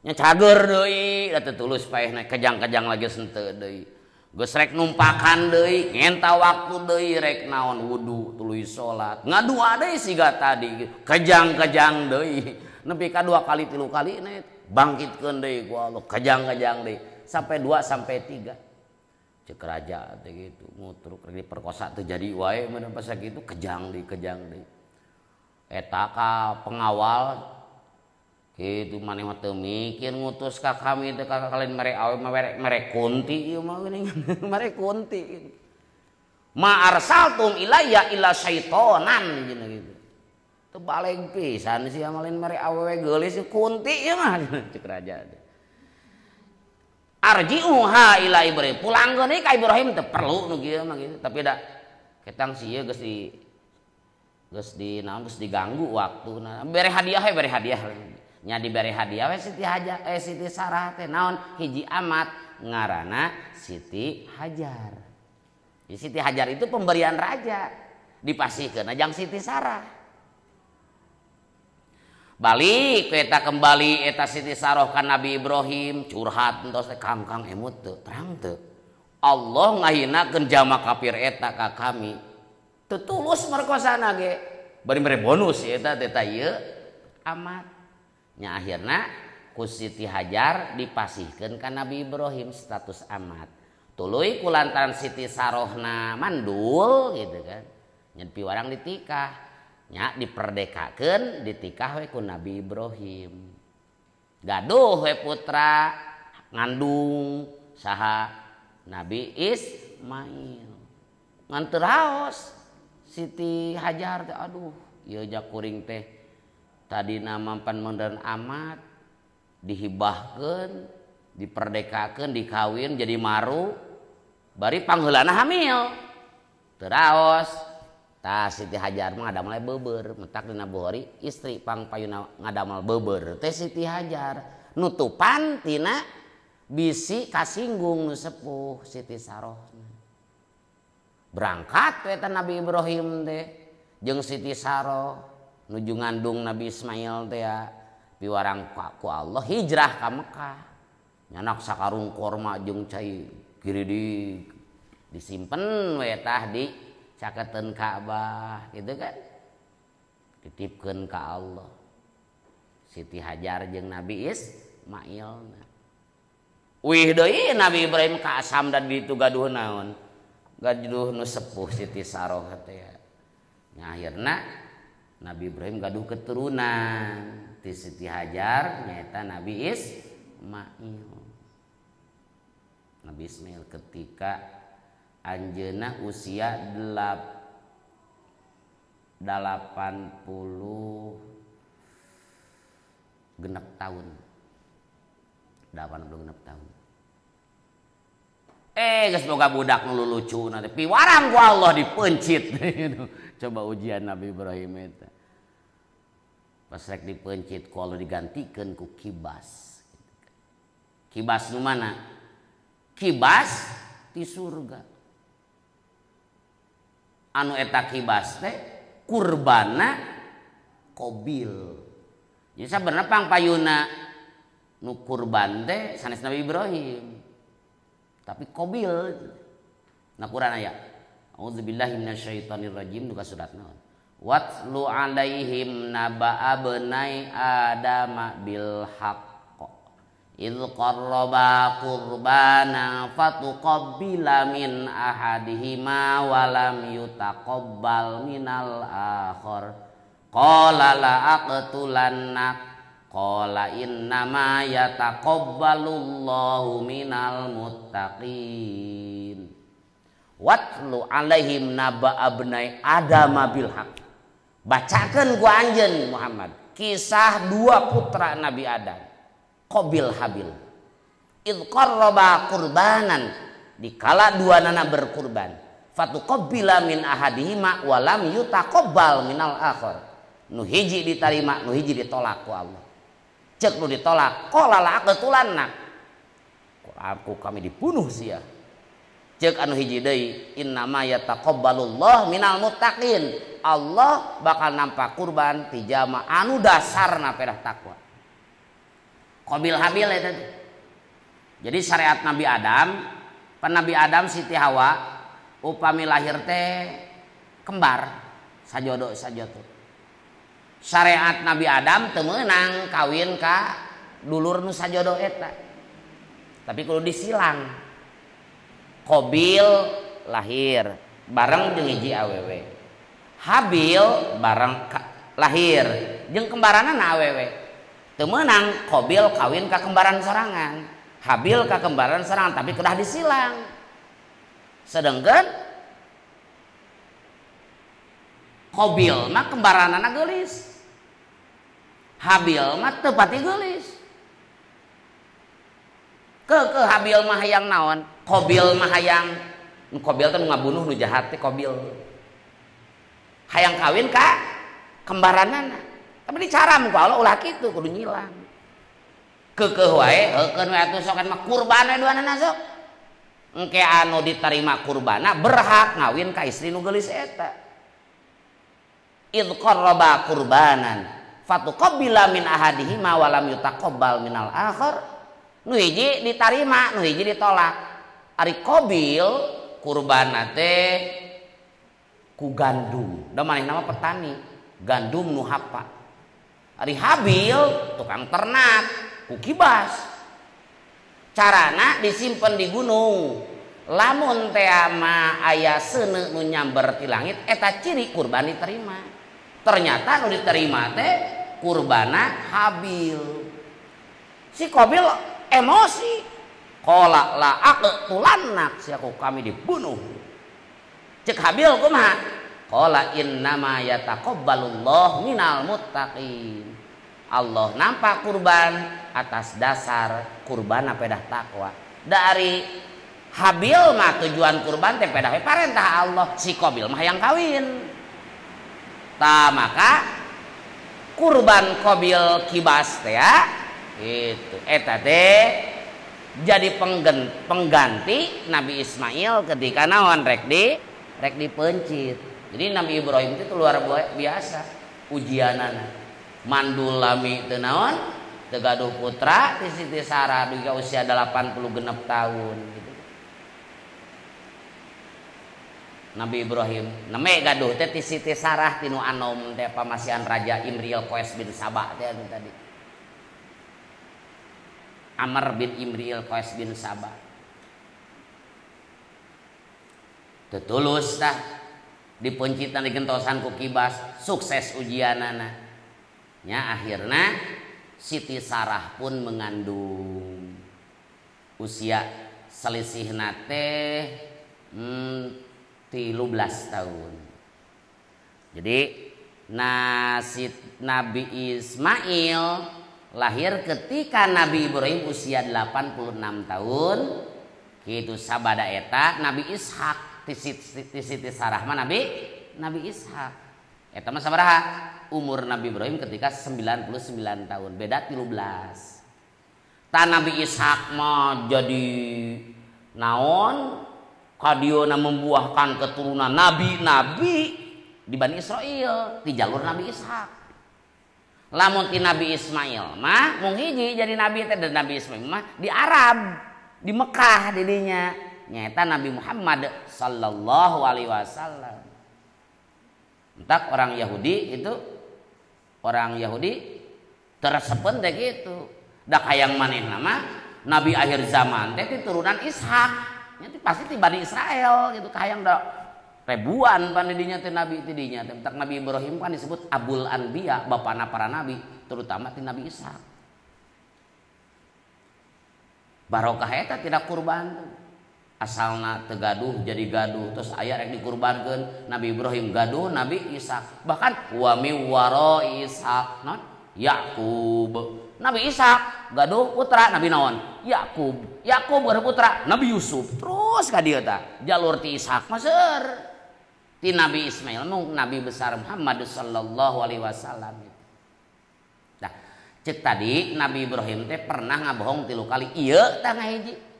Nya cager deui da teu tulus paehna kejang-kejang lagi senteu deui. Geus rek numpakan deui, ngenta waktu deui rek naon wudu tuluy salat. Ngadua deui siga tadi kejang-kejang deui. Nepi ka 2 kali 3 kali na bangkitkeun deui ku Allah kejang-kejang deui sampai 2 sampai 3. Cek raja teh gitu ngutruk rek diperkosa teu jadi wae mun pas kitu kejang deui kejang deui. Eta ka pengawal kitu maneh mah teu mikir ngutus ka kami teh ka kalian mere awe mere kunti ieu mah geuning mere kunti. Ma arsaltum ilayya illa syaitonan cenah gitu. Teu baleg pisan sia mah lain mere awewe geulis kunti ieu mah cek raja teh. Arji'uha ila Ibrahim. Pulangkeun deui ka Ibrahim teu perlu nu kieu mah gitu. Tapi da ketang si ieu geus di naon geus diganggu waktuna. Bere hadiah we bere hadiah. Nya dibere hadiah we Siti Hajar Siti Sarah teh naon hiji amat ngaranna Siti Hajar. Jadi Siti Hajar itu pemberian raja dipasihkeun jang Siti Sarah. Balik eta kembali eta Siti Saroh ka Nabi Ibrahim curhat entos teh kang kang emut teu terang teu. Allah ngahinakeun jama kafir eta ka kami. Teu tulus merkosana ge. Bari mere bonus eta teh ta ieu amat. Nya akhirna ku Siti Hajar dipasihkeun ka Nabi Ibrahim status amat. Tuluy kulantaran Siti Sarohna mandul gitu kan. Nya piwarang ditikah. Nya diperdekakeun ditikah we ku Nabi Ibrahim. Gaduh we putra ngandung saha Nabi Ismail. Ngan teu raos Siti Hajar teh aduh ieu jakuring teh tadina mampan modern amat dihibahkeun, diperdekakeun, dikawin jadi maru bari pangheulana hamil. Teu raos. Tah Siti Hajar mah ngadamel beubeur, mentak dina Bukhari istri pangpayuna ngadamel beubeur teh Siti Hajar nutupan tina bisi kasinggung nu sepuh Siti Sarohna. Berangkat we teh Nabi Ibrahim teh jeung Siti Saroh nuju ngandung Nabi Ismail teh ya piwarang ku Allah hijrah ka Mekah. Nyanak sakarung korma jeung cai giridik disimpen we tah di caketeun Ka'bah gitu kan. Titipkeun ka Allah. Siti Hajar jeung Nabi Ismail. Wih deui Nabi Ibrahim ka asam dan ditu gaduh naon? Gaduh nu sepuh Siti Saroh teh ya. Nya akhirna Nabi Ibrahim gaduh keturunan ti Siti Hajar nyaeta Nabi Ismail. Nabi Ismail ketika anjeunna usia 86 tahun. 86 tahun. Geus boga budak nu lucu nanti piwarang ku Allah dipencit. Coba ujian Nabi Ibrahim eta. Pas rek dipencit ku Allah digantikeun ku kibas. Kibas nu mana? Kibas di surga. Anu eta kibas teh kurbana Qabil. Jadi sabenerna pangpayuna nu kurban teh sanes Nabi Ibrahim. Tapi Qabil. Nah Quran aya. Auzubillahi minasyaitonirrajim duka surat naon. Watlu alaihim naba abnai adama bil haqq. Idz qarraba qurbana fatuqabbila min ahadihima wa lam yutaqabbal minal akhar. Qala la aqtulannak qala innama yataqabbalullahu minal muttaqin. Watlu alaihim naba abnai adama bil haqq. Bacakeun ku anjeun Muhammad kisah dua putra Nabi Adam, Qabil Habil. Idz qarraba qurbanan, dikala dua nana berkurban, fatuqabbila min ahadihima wa lam yutaqabbal minal akhar. Nu hiji diterima, nu hiji ditolak ku Allah. Cek nu ditolak, qala la aqtulannak. Aku kami dibunuh sia. Cek anu hiji deui, innama yataqabbalullah minal muttaqin. Allah bakal nampak kurban ti jama anu dasarna pedah takwa. Qabil Habil eta. Jadi syariat Nabi Adam, pan Nabi Adam Siti Hawa upami lahir teh kembar sajodo sajoto. Syariat Nabi Adam teu meunang kawin ka dulur nu sajodo eta. Tapi kudu disilang. Qabil lahir bareng jeung hiji awewe. Habil bareng lahir jeung kembaranana awewe. Teu meunang Qabil kawin ka kembaran sorangan, Habil ka kembaran sorangan, tapi kedah disilang. Sedangkan Qabil mah kembaranana geulis, Habil mah teu pati geulis. Ke Habil mah hayang naon? Qabil mah hayang, Qabil teh nu ngabunuh nu jahat teh Qabil. Hayang kawin ka kembaranana. Tapi dicaram ku Allah ulah kitu kudu nyilang. Keukeuh wae heukeun we atuh sok mah kurban we duanana sok. Engke anu diterima kurbana berhak ngawin ka istri nu geulis eta. Idz qarraba qurbanan fatuqabbila min ahadihima wa lam yutaqabbal minal akhar. Nu hiji ditarima, nu hiji ditolak. Ari Qabil kurbana teh ku gandum. Da manehna mah petani, gandum nu hapa. Ari Habil tukang ternak ku kibas. Carana disimpen di gunung. Lamun teh mah aya seuneu nu nyamber ti langit eta ciri kurban diterima. Ternyata nu diterima teh kurbana Habil. Si Qabil emosi. Qala la aqtulannak, siaku kami dibunuh. Cek Habil kumaha? Qala innama yataqabbalullahu minal muttaqin. Allah nampak kurban atas dasar kurban pedah takwa. Dari Habil mah tujuan kurban teh pedah parentah Allah, si Qabil mah yang kawin. Ta maka kurban Qabil kibas teh ya, itu eta teh jadi pengganti Nabi Ismail ketika naon rek dipencit. Jadi Nabi Ibrahim itu luar biasa ujianana. Mandul lami teu naon teu gaduh putra ti Siti Sarah dugi usia 86 tahun gitu. Nabi Ibrahim neme gaduh teh ti Siti Sarah tinu anom teh pamasihan Raja Imriel Qais bin Saba teh anu tadi. Amr bin Imriel Qais bin Saba. Teu tulus tah dipencitan digentosan ku kibas, sukses ujianana. Nya akhirna Siti Sarah pun mengandung. Usia selisihna teh 13 tahun. Jadi Nabi Ismail lahir ketika Nabi Ibrahim usia 86 tahun. Kitu sabada eta Nabi Ishak ti Siti Sarah mah Nabi Ishak. Eta mah sabaraha? Umur Nabi Ibrahim ketika 99 tahun, beda 13. Ta Nabi Ishak mah jadi naon? Kadiona membuahkan keturunan nabi-nabi di Bani Israel di jalur Nabi Ishak. Lamun ti Nabi Ismail mah mung hiji jadi nabi teh, dan Nabi Ismail mah di Arab, di Mekah didinya. Nyaeta Nabi Muhammad sallallahu alaihi wasallam. Entak orang Yahudi itu, orang Yahudi tersepen teh gitu. Da hayang manehna mah nabi akhir zaman teh turunan Ishak. Nya pasti ti Bani Israel gitu, kahayang da ribuan pandidinya teh nabi tidinya. Teh Nabi Ibrahim kan disebut Abul Anbiya, bapana para nabi, terutama ti Nabi Ishak. Barokah eta tidak kurban. Asalna teu gaduh jadi gaduh, terus aya rek dikurbankeun Nabi Ibrahim gaduh Nabi Ishak, bahkan wa mi wara Ishak non Yakub. Nabi Ishak gaduh putra Nabi naon? Yakub. Yakub gaduh putra Nabi Yusuf. Terus ka dieu tah jalur ti Ishak mah seur. Ti Nabi Ismail mung Nabi besar Muhammad sallallahu alaihi wasallam. Nah, cek tadi Nabi Ibrahim teh pernah ngabohong 3 kali. Ieu tah ngahiji.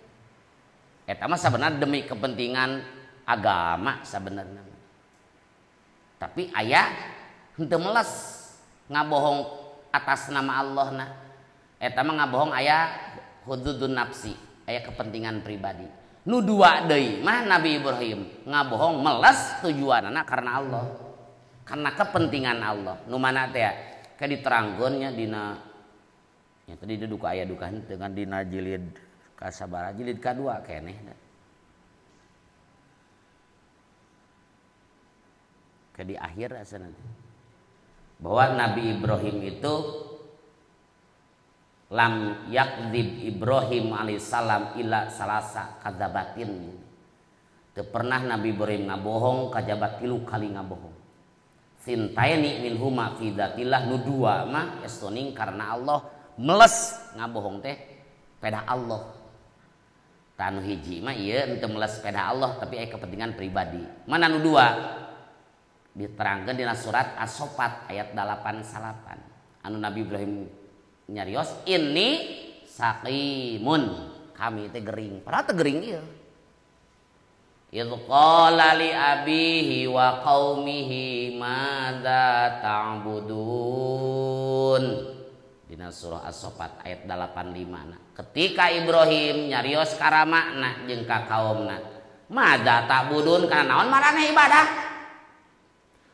Eta mah sebenarnya demi kepentingan agama sebenarnya. Tapi aya henteu meles ngabohong atas nama Allah nah. Eta mah ngabohong aya hududun nafsi, aya kepentingan pribadi. Nu dua deui mah Nabi Ibrahim ngabohong meles tujuanana karena Allah. Karena kepentingan Allah. Nu mana teh ka diterangkeun nya dina nya tadi duka aya duka henteu kan dina jilid kasabara jilid kadua keneh ke di akhir asa nanti bahwa Nabi Ibrahim itu lam yakdzib Ibrahim alaihissalam ila salasa kadzabatin. Teu pernah Nabi Ibrahim ngabohong kajaba 3 kali ngabohong. Sintaini minhuma fi dzatillah, nu dua mah estoning karena Allah, meles ngabohong teh pedah Allah. Tanu hiji mah ieu henteu meles pedah Allah tapi aya kepentingan pribadi. Mana nu dua? Diterangkeun dina surat As-Saffat ayat 89. Anu Nabi Ibrahim nyarios ini saqimun, kami teh gering. Padahal teh gering ieu. Idz qala li abihi wa qaumihi madza ta'budun. Dina surah As-Saffat ayat 85 na. Ketika Ibrahim nyarios karamakna jeung ka kaumna, madza ta'budun, kana naon maraneh ibadah?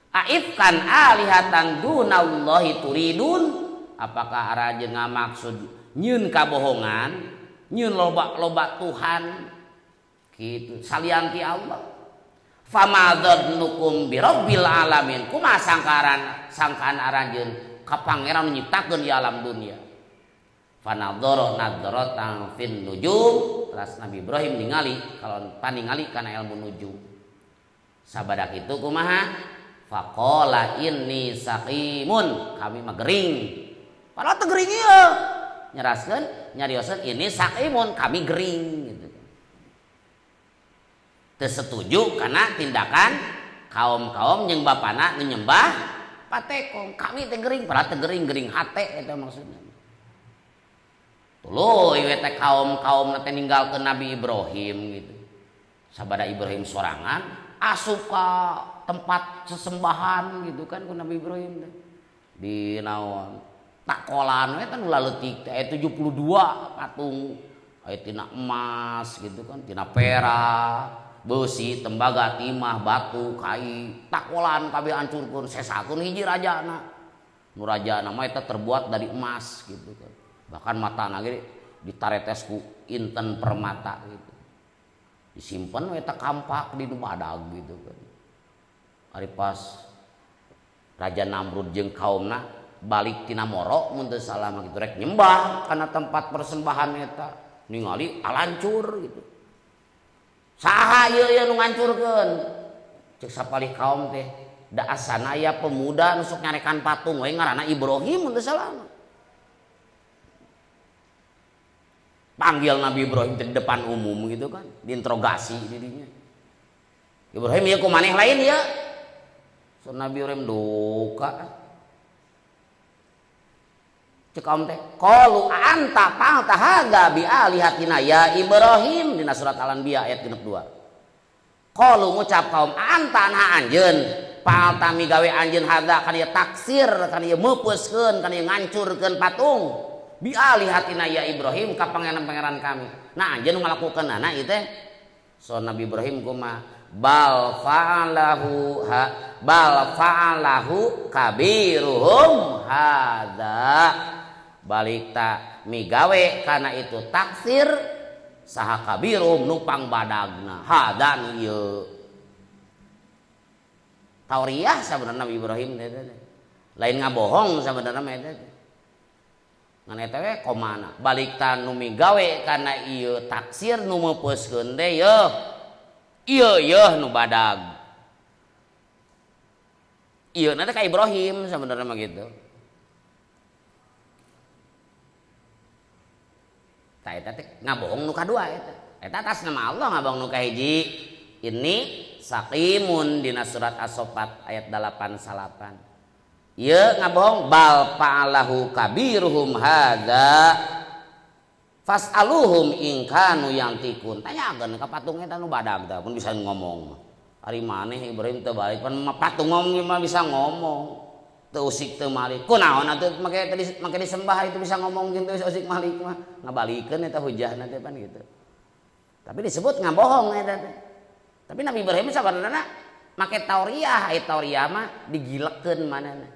Aifkan alihatan dunallahi turidun, apakah aranjeun ngamaksud nyieun kabohongan, nyieun loba-loba Tuhan kitu salian ti Allah. Fama dzannukum birabbil alamin, kumaha sangkaan sangkaan aranjeun ka pangeran nyiptakeun di alam dunia. Fanadhara nadratan fin nujum, teras Nabi Ibrahim ningali kalau paningali kana ilmu nujum. Sabadak itu kumaha? Faqala inni saqimun, kami mah gering. Padahal teu gering ieu. Nyeraskeun, nyarioskeun ini saqimun, kami gering gitu. Teu setuju karena tindakan kaum-kaum jeung bapana menyembah patekong. Kami teh gering, padahal teu gering, gering hate eta maksudna. Tuluy we teh kaum-kaum teh ninggalkeun Nabi Ibrahim gitu. Sabada Ibrahim sorangan asup ka tempat sesembahan gitu kan ku Nabi Ibrahim teh. Di naon? Takolan we teh nu laleutik teh aya 72 patung, aya tina emas gitu kan, tina perak, besi, tembaga, timah, batu, kai, takolan kabeh hancurkeun, sesakeun hiji rajana. Nu rajana mah eta terbuat dari emas gitu kan. Bahkan matana ge ditaretes ku inten permata gitu. Disimpen we eta kampak di nu badag gitu kan. Ari pas Raja Namrud jeung kaumna balik tina Moro mun teu salah mah kitu rek nyembah kana tempat persembahan eta, ningali alancur gitu. Saha ieu ieu nu ngancurkeun? Cek sapalih kaum teh, da asana aya pemuda nu sok nyarekan patung we ngaranna Ibrahim mun teu salah mah. Panggil Nabi Ibrahim di depan umum gitu kan, diinterogasi dirinya. Ibrahim ieu ku maneh lain ieu. So Nabi Ibrahim duka. Cek kaum teh, qalu anta fa'alta hadza bi alihatina ya Ibrahim dina surat Al-Anbiya ayat 62. Qalu ngucap kaum anta na anjeun, fa'alta migawe anjeun hadza kana ieu taksir, kana ieu meupeuskeun, kana ieu ngancurkeun patung. Bi alihatina ya Ibrahim ka pangeran-pangeran kami. Nah anjeun ngalakukeunana ieu teh. So Nabi Ibrahim kumaha? Bal fa'alahu ha, bal fa'alahu kabiruhum hadza. Balik ta migawe kana itu taksir saha kabiruhum nu pangbadagna hadza nu ieu. Tauriah sabenerna Nabi Ibrahim teh. Lain ngabohong sabenerna mah eta. Ngan eta we komana balik ta nu migawe kana ieu taksir nu meupeuskeun teh yeuh ieu yeuh nu badag. Ieu na teh ka Ibrahim sabenerna mah gitu. Tah eta teh ngabohong nu kadua eta. Eta atas nama Allah ngabohong nu kahiji. Ini saqimun dina surat As-Saffat ayat 89. Ieu ngabohong bal fa'alahu kabiruhum hadza fas'aluhum in kanu yantikun. Tanyakeun ka patung eta nu badag teh pun bisa ngomong. Ari maneh Ibrahim teu balik pan patung ngomong mah bisa ngomong. Teu usik teu malik. Kunaon atuh make tadi make disembah itu bisa ngomong jeung teu usik malik mah. Ngabalikeun eta hujahna teh pan gitu. Tapi disebut ngabohong eta teh. Tapi Nabi Ibrahim sabarna make tauriah, ai tauriah mah digilekeun manehna.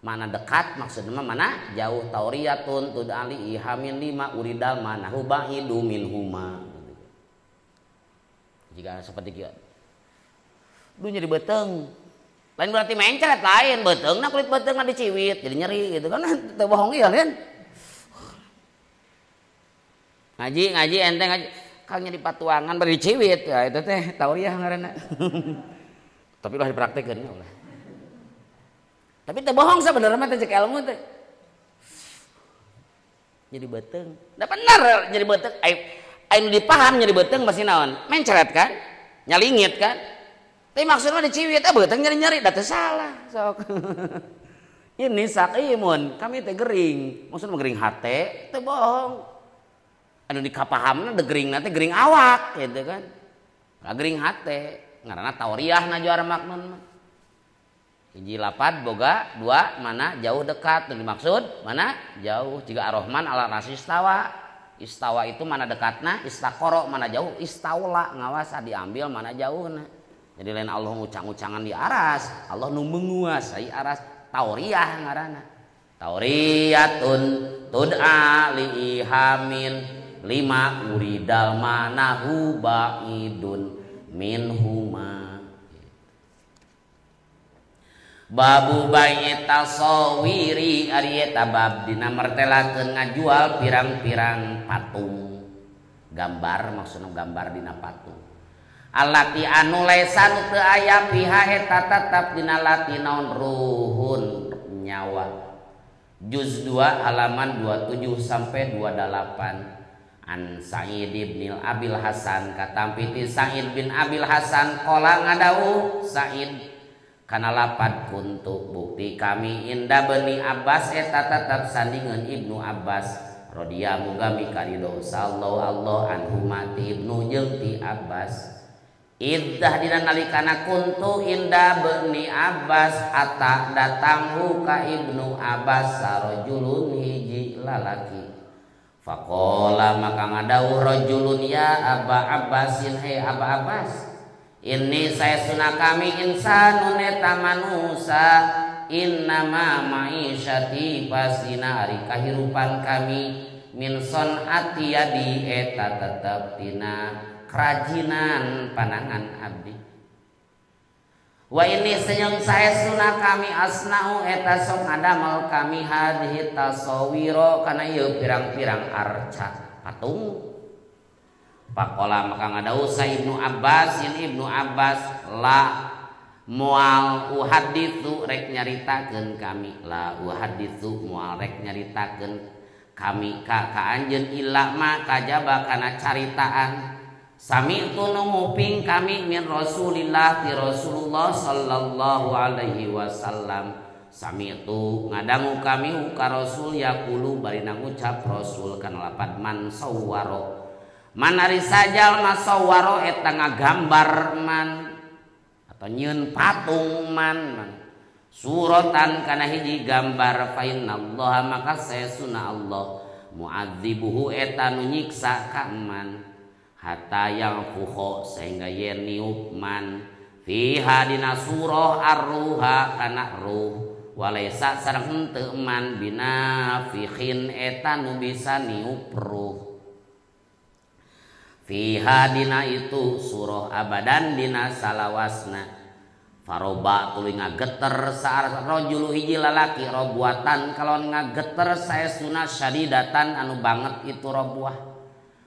Mana dekat maksudnya mana jauh tauriyatun tudali ihamin lima uridal manahu ba'idu min huma. Jika seperti kieu. Duh nyeri beuteung. Lain berarti mencret lain beuteungna kulit beuteungna diciwit jadi nyeri gitu kan teu bohong ieu kan. Ngaji ngaji ente ngaji kang nyeri patuangan bari diciwit ya itu teh tauriah ngaranna. Tapi ulah dipraktekeun ulah. Tapi teu bohong sebenarnya mah teh cek ilmu teh. Nyeri beuteung. Da bener nyeri beuteung. Ai nu dipaham nyeri beuteung pasti naon? Mencret kan? Nyalingit kan? Tapi maksudnya diciwit, beuteung nyeri-nyeri da teu salah sok. Ini saqimun, kami teh gering. Maksudna gering hate, teu bohong. Anu dikapahamna de geringna teh gering awak gitu kan. Ka gering hate, ngaranna tauriah na juara maknun mah. Hiji lapad boga dua mana jauh dekat nu dimaksud mana jauh jika Ar-Rahman ala arsy istawa. Istawa itu mana dekatna, istaqara mana jauh, istaula ngawasa diambil mana jauhna. Jadi lain Allah ngucang-ucangan di aras, Allah nu menguasai aras, tauriah ngaranna. Tauriyatun tud'a liihamin lima uridal manahu ba'idun minhuma. Babu bayi tasawiri ari eta bab dina mertelakeun ngajual pirang-pirang patung. Gambar maksudna gambar dina patung. Alati anu laisa nu teu aya piha eta tetep dina lati naon ruhun nyawa. Juz 2 halaman 27 sampai 28. An Sa'id bin Abil Hasan katampi ti Sa'id bin Abil Hasan qala ngadawuh Sa'id kana lapad kuntu bukti kami inda bani Abbas eta tetep sandingan Ibnu Abbas radhiyallahu muga mikaridho sallallahu Allah anhu mati Ibnu jeung ti Abbas. Iddah dina nalikana kuntu inda bani Abbas ata datang ka Ibnu Abbas sarojulun hiji lalaki. Faqala maka ngadawuh rajulun ya Aba Abbasin he Aba Abbas, ini saya sunah kami insanun eta manusa innama ma'isyati pasina ari kahirupan kami min sonati yadi eta tetep tina kerajinan panangan abdi. Wa ini senyum saya sunah kami asna'u eta sok ngadamel kami hadhihi tasawiro kana ieu pirang-pirang arca patung. Pakola maka ngadawuh sa Ibnu Abbas yin Ibnu Abbas la moal uhaditsu rek nyaritakeun kami la uhaditsu moal rek nyaritakeun kami ka anjeun illa ma kajaba kana caritaan sami itu nguping kami min Rasulillah ti Rasulullah sallallahu alaihi wasallam. Sami itu ngadangu kami ka Rasul yaqulu bari ngucap Rasul kana lapad man sawwaro man ari sajal masawwaro eta ngagambar man atau nyieun patung man suratan kana hiji gambar fa innallaha maka saesuna Allah mu'adzibuhu eta nu nyiksa ka man hatta yang fuho sehingga yen niup man fiha dina surah arruha kana ruh walaisa sareng henteu man binafikhin eta nu bisa niup ruh fiha dina itu surah abadan dina salawasna. Faroba tuluy ngageter saar rajulu hiji lalaki robuatan kalon ngageter saestuna syadidatan anu banget itu robuah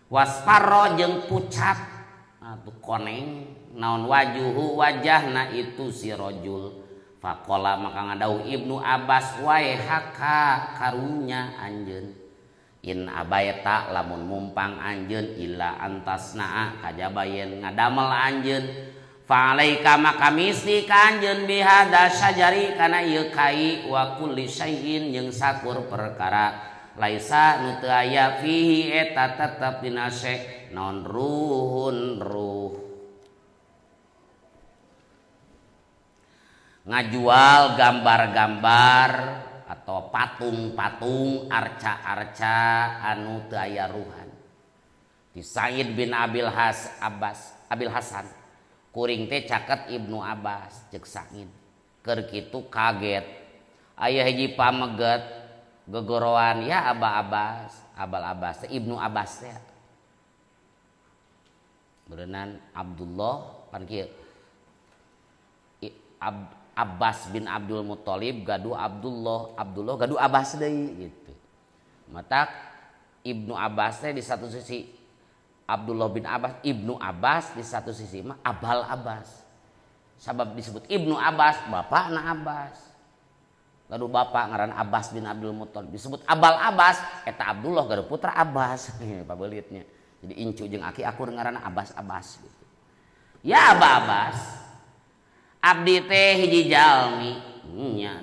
wasparro jeung pucat atuh koneng naon wajuhu wajahna itu si rajul. Faqala maka ngadawuh Ibnu Abbas wae haka karunya anjeun in abaita lamun mumpang anjeun illa antasnaa kajaba yen ngadamel anjeun fa alaika maka misti ka anjeun bihada syajari kana ieu kai wa kulli syai'in jeung sakur perkara laisa nu teu aya fihi eta tetep dina syai' naon ruhun ruh. Ngajual gambar-gambar atau patung-patung arca-arca anu teu aya ruhan. Di Sa'id bin Abil Abbas Abil Hasan kuring teh caket Ibnu Abbas ceuk Sa'id keur kitu kaget aya hiji pameget gegoroan ya Aba Abbas Abal Abbas Ibnu Abbas teh berenang Abdullah pan kieu Abbas bin Abdul Muthalib gaduh Abdullah, Abdullah gaduh Abbas deui gitu. Matak Ibnu Abbas teh di satu sisi Abdullah bin Abbas, Ibnu Abbas di satu sisi mah Abal Abbas. Sabab disebut Ibnu Abbas, bapakna Abbas. Gaduh bapak ngaran Abbas bin Abdul Muthalib disebut Abal Abbas, eta Abdullah gaduh putra Abbas. Pabelitnya. Jadi incu jeung aki akur ngaranna Abbas Abbas gitu. Ya Aba Abbas abdi teh hiji jalmi nya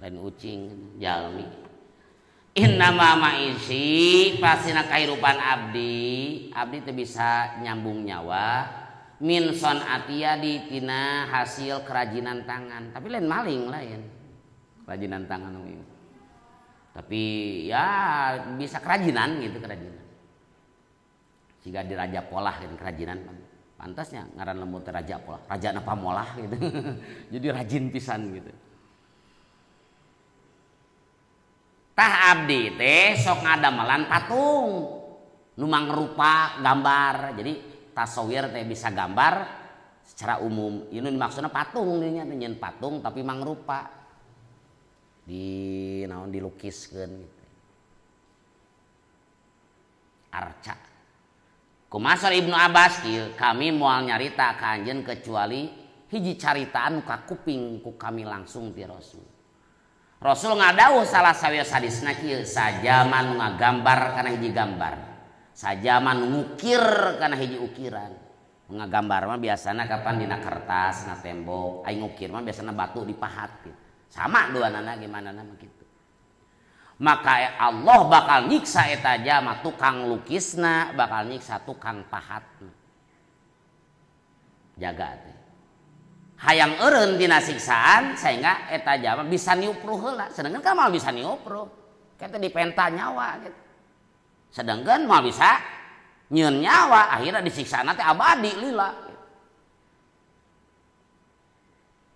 lain ucing jalmi innama maisi pasina kahirupan abdi abdi teh bisa nyambung nyawa min son'atia di tina hasil kerajinan tangan tapi lain maling lain kerajinan tangan tapi ya bisa kerajinan gitu kerajinan jika di raja polah gitu kerajinan pantasnya ngaran lembut raja polah, raja napa molah gitu. Jadi rajin pisan gitu. Tah abdi teh sok ngadamelan patung. Nu mangrupa gambar. Jadi tasawir teh bisa gambar, Secara umum ini maksudnya patung dinya nyeun patung tapi mangrupa di naon dilukiskeun gitu. Arca. Kumaha Ibnu Abbas kieu, kami moal nyarita ka anjeun kecuali hiji caritaan ka kuping ku kami langsung ti Rasul. Rasul ngadawuh salah sawios hadisna kieu, sajaman ngagambar kana hiji gambar, sajaman ngukir kana hiji ukiran. Ngagambar mah biasana kapan dina kertas, na tembok, ai ngukir mah biasana batu dipahat gitu. Sama duanana gimana nama gitu. Maka Allah bakal nyiksa eta jalma tukang lukisna, bakal nyiksa tukang pahatna. Jaga teh. Hayang eureun dina siksaan sehingga eta jalma bisa niupruh heula. Sedangkan kan moal bisa niupruh. Kita dipenta nyawa gitu. Sedangkan moal bisa nyieun nyawa, akhirnya disiksana teh abadi lila.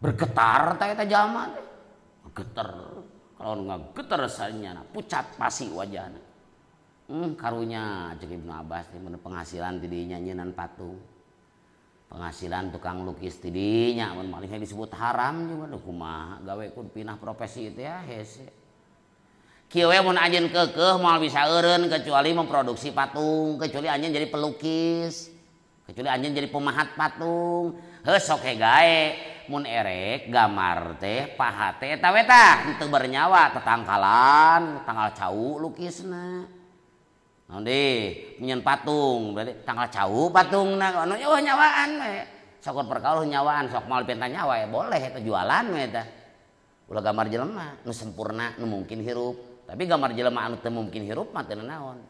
Bergetar teh eta jalma teh. Geter. Kalau ngageter sanyana pucat pasi wajahna. Karunya cek Ibnu Abbas teh mun penghasilan ti dinya nyieun patung. Penghasilan tukang lukis ti dinya mun malihnya disebut haram juga duh kumaha gawe kun pinah profesi teh ya hese. Kieu we mun anjeun keukeuh moal bisa eureun kecuali memproduksi patung, kecuali anjeun jadi pelukis, kecuali anjeun jadi pemahat patung. Heuh sok gae mun erek gambar teh pahat teh eta we tah teu bernyawa tetangkalan tanggal cau lukisna. Naon deui nyeun patung berarti tanggal cau patungna anu eueuh nyawaan we. Sok perkara nyawaan sok moal penta nyawa ya boleh eta jualan we eta. Ulah gambar jelema nu sempurna nu mungkin hirup. Tapi gambar jelema anu teu mungkin hirup mah teu naon.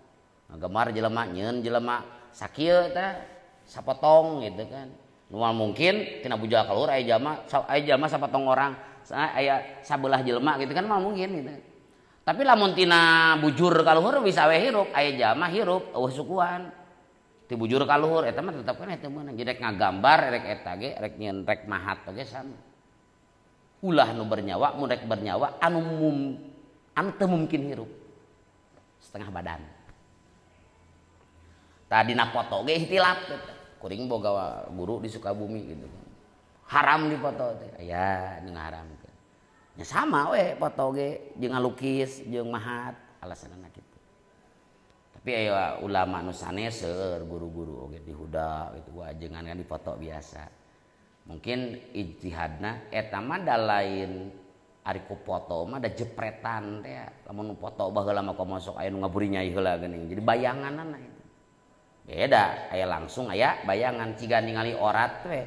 Gambar jelema nyeun jelema sakieu teh sapotong gitu kan. Nu mungkin tina bujal kaluhur aya jalma sapotong orang, aya sabelah jelema gitu kan moal mungkin gitu. Tapi lamun tina bujur kaluhur bisa we hirup, aya jalma hirup eueuh sukuan. Ti bujur kaluhur eta mah tetep keneh teu meunang. Jadi rek ngagambar rek eta ge rek nyeun rek mahat oge sama. Ulah nu bernyawa mun rek bernyawa anu anu teu mungkin hirup. Setengah badan. Tadi na foto ge ihtilaf eta. Kuring boga guru di Sukabumi gitu. Haram dipoto teh. Aya nu ngaharamkeun. Nya sama we foto ge jeung ngalukis jeung mahat alasanna kitu. Tapi aya ulama nu sanes seueur guru-guru oge di Huda gitu ajengan kan dipoto biasa. Mungkin ijtihadna eta mah da lain ari ku foto mah da jepretan teh. Lamun foto baheula mah komo sok aya nu ngaburinyai heula geuning. Jadi bayanganna itu. Beda, aya langsung aya bayangan ciga ningali orat we.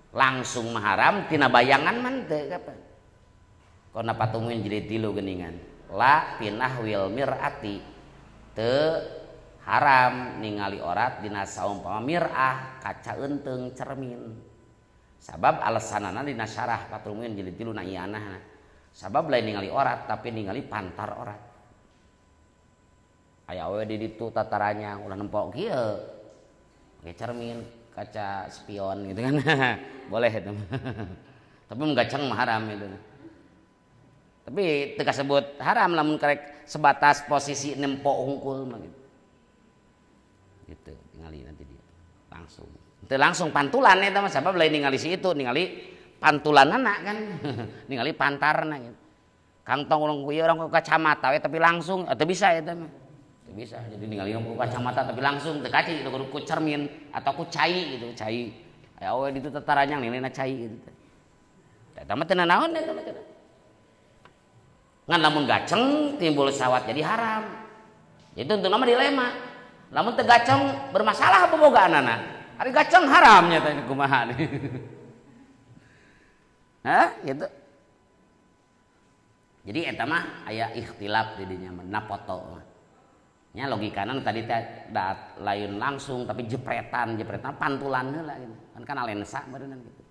Langsung mah haram tina bayangan mah teu kapan. Kona patungin jadi tilu geuningan. La pinah wil mirati teu haram ningali orat dina saumpama mirah kaca eunteung cermin. Sabab alasanana dina syarah patungin jadi tilu na ianahna. Sabab lain ningali orat tapi ningali pantar orat. Aya we di ditu tataranya ulah nempok kieu. Pakai cermin, kaca spion gitu kan. Boleh itu. Tapi menggaceng mah haram itu. Tapi teu kasebut haram lamun karek sebatas posisi nempok hungkul mah gitu. Gitu, ningali nanti dia langsung. Teu langsung pantulan eta mah sabab lain ningali si itu, ningali pantulanana kan. Ningali pantarna gitu. Kantong urang ku ieu urang ku kacamata we tapi langsung teu bisa eta mah. Bisa jadi ningali ku kacamata tapi langsung teu kaci gitu ku cermin atau ku cai gitu cai aya we ditu tataranyang nilainya cai gitu eta mah teu nanaon eta mah ngan lamun gaceng timbul sawat jadi haram itu untuk nama dilema lamun teu gaceng bermasalah bobogaanana ari gaceng haram nya teh kumaha hah gitu. Jadi eta mah aya ikhtilaf di dinya na foto mah. Nya logikana tadi teh lain langsung tapi jepretan pantulan heula gitu. Kan kana lensa meureunna gitu.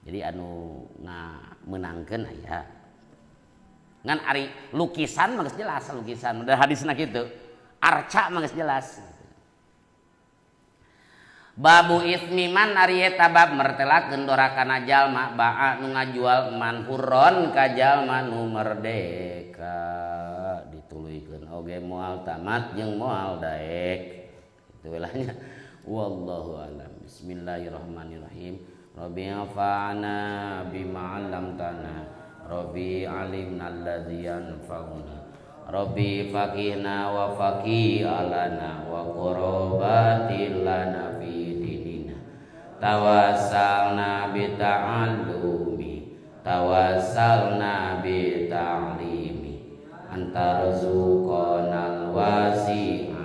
Jadi anu ngamenangkeun aya. Ngan ari lukisan mah geus jelas lukisan da hadisna kitu. Arca mah geus jelas. Babu ismi man ari eta bab mertelakeun dorakana jalma ba'a nu ngajual man hurron ka jalma nu merdeka. Dituluykeun oge moal tamat jeung moal daek. Kitu we lah nya. Wallahu a'lam. Bismillahirrahmanirrahim. Rabbi anfa'na bima 'allamtana, Rabbi 'allimna alladzi yanfa'una, Rabbi faqihna wa faqih alana wa qurabatil lana fi dinina. Tawassalna bi ta'allumi, tawassalna bi ta'limi, antarzuqanal wasi'a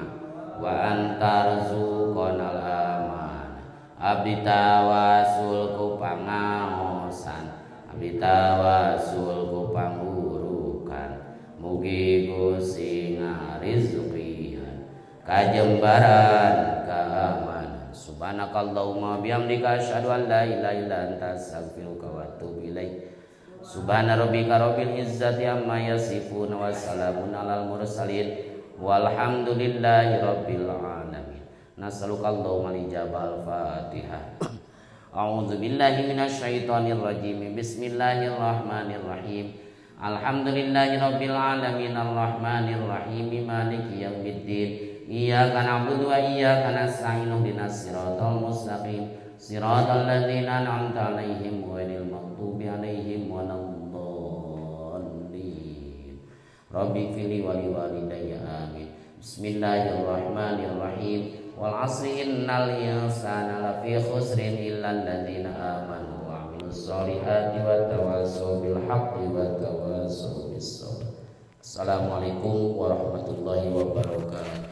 wa antarzuqanal amanah. Abdi tawasul ku pangaosan, abdi tawasul ku pangurukan, mugi Gusti ngarizkian kajembaran keamanan. Subhanakallahumma bihamdika asyhadu an la ilaha illa anta astaghfiruka wa atubu ilaik. Subhana rabbika rabbil izzati amma yasifun wa salamun alal mursalin walhamdulillahi rabbil alamin. Nas'aluka Allahumma lijabal Fatihah. A'udzu billahi minasyaitonir rajim. Bismillahirrahmanirrahim. Alhamdulillahi rabbil alamin arrahmanir rahim maliki yaumiddin. Iyyaka na'budu wa iyyaka nasta'in ihdinas siratal mustaqim siratal ladzina an'amta 'alaihim ghairil maghdubi 'alaihim waladdallin. Rabbi fili wa liwalidayya amin. Bismillahirrahmanirrahim. Wal 'asri innal insana lafi khusrin illal ladzina amanu wa 'amilus solihati wa tawassaw bil haqqi wa tawassaw bis sabr. Assalamualaikum warahmatullahi wabarakatuh.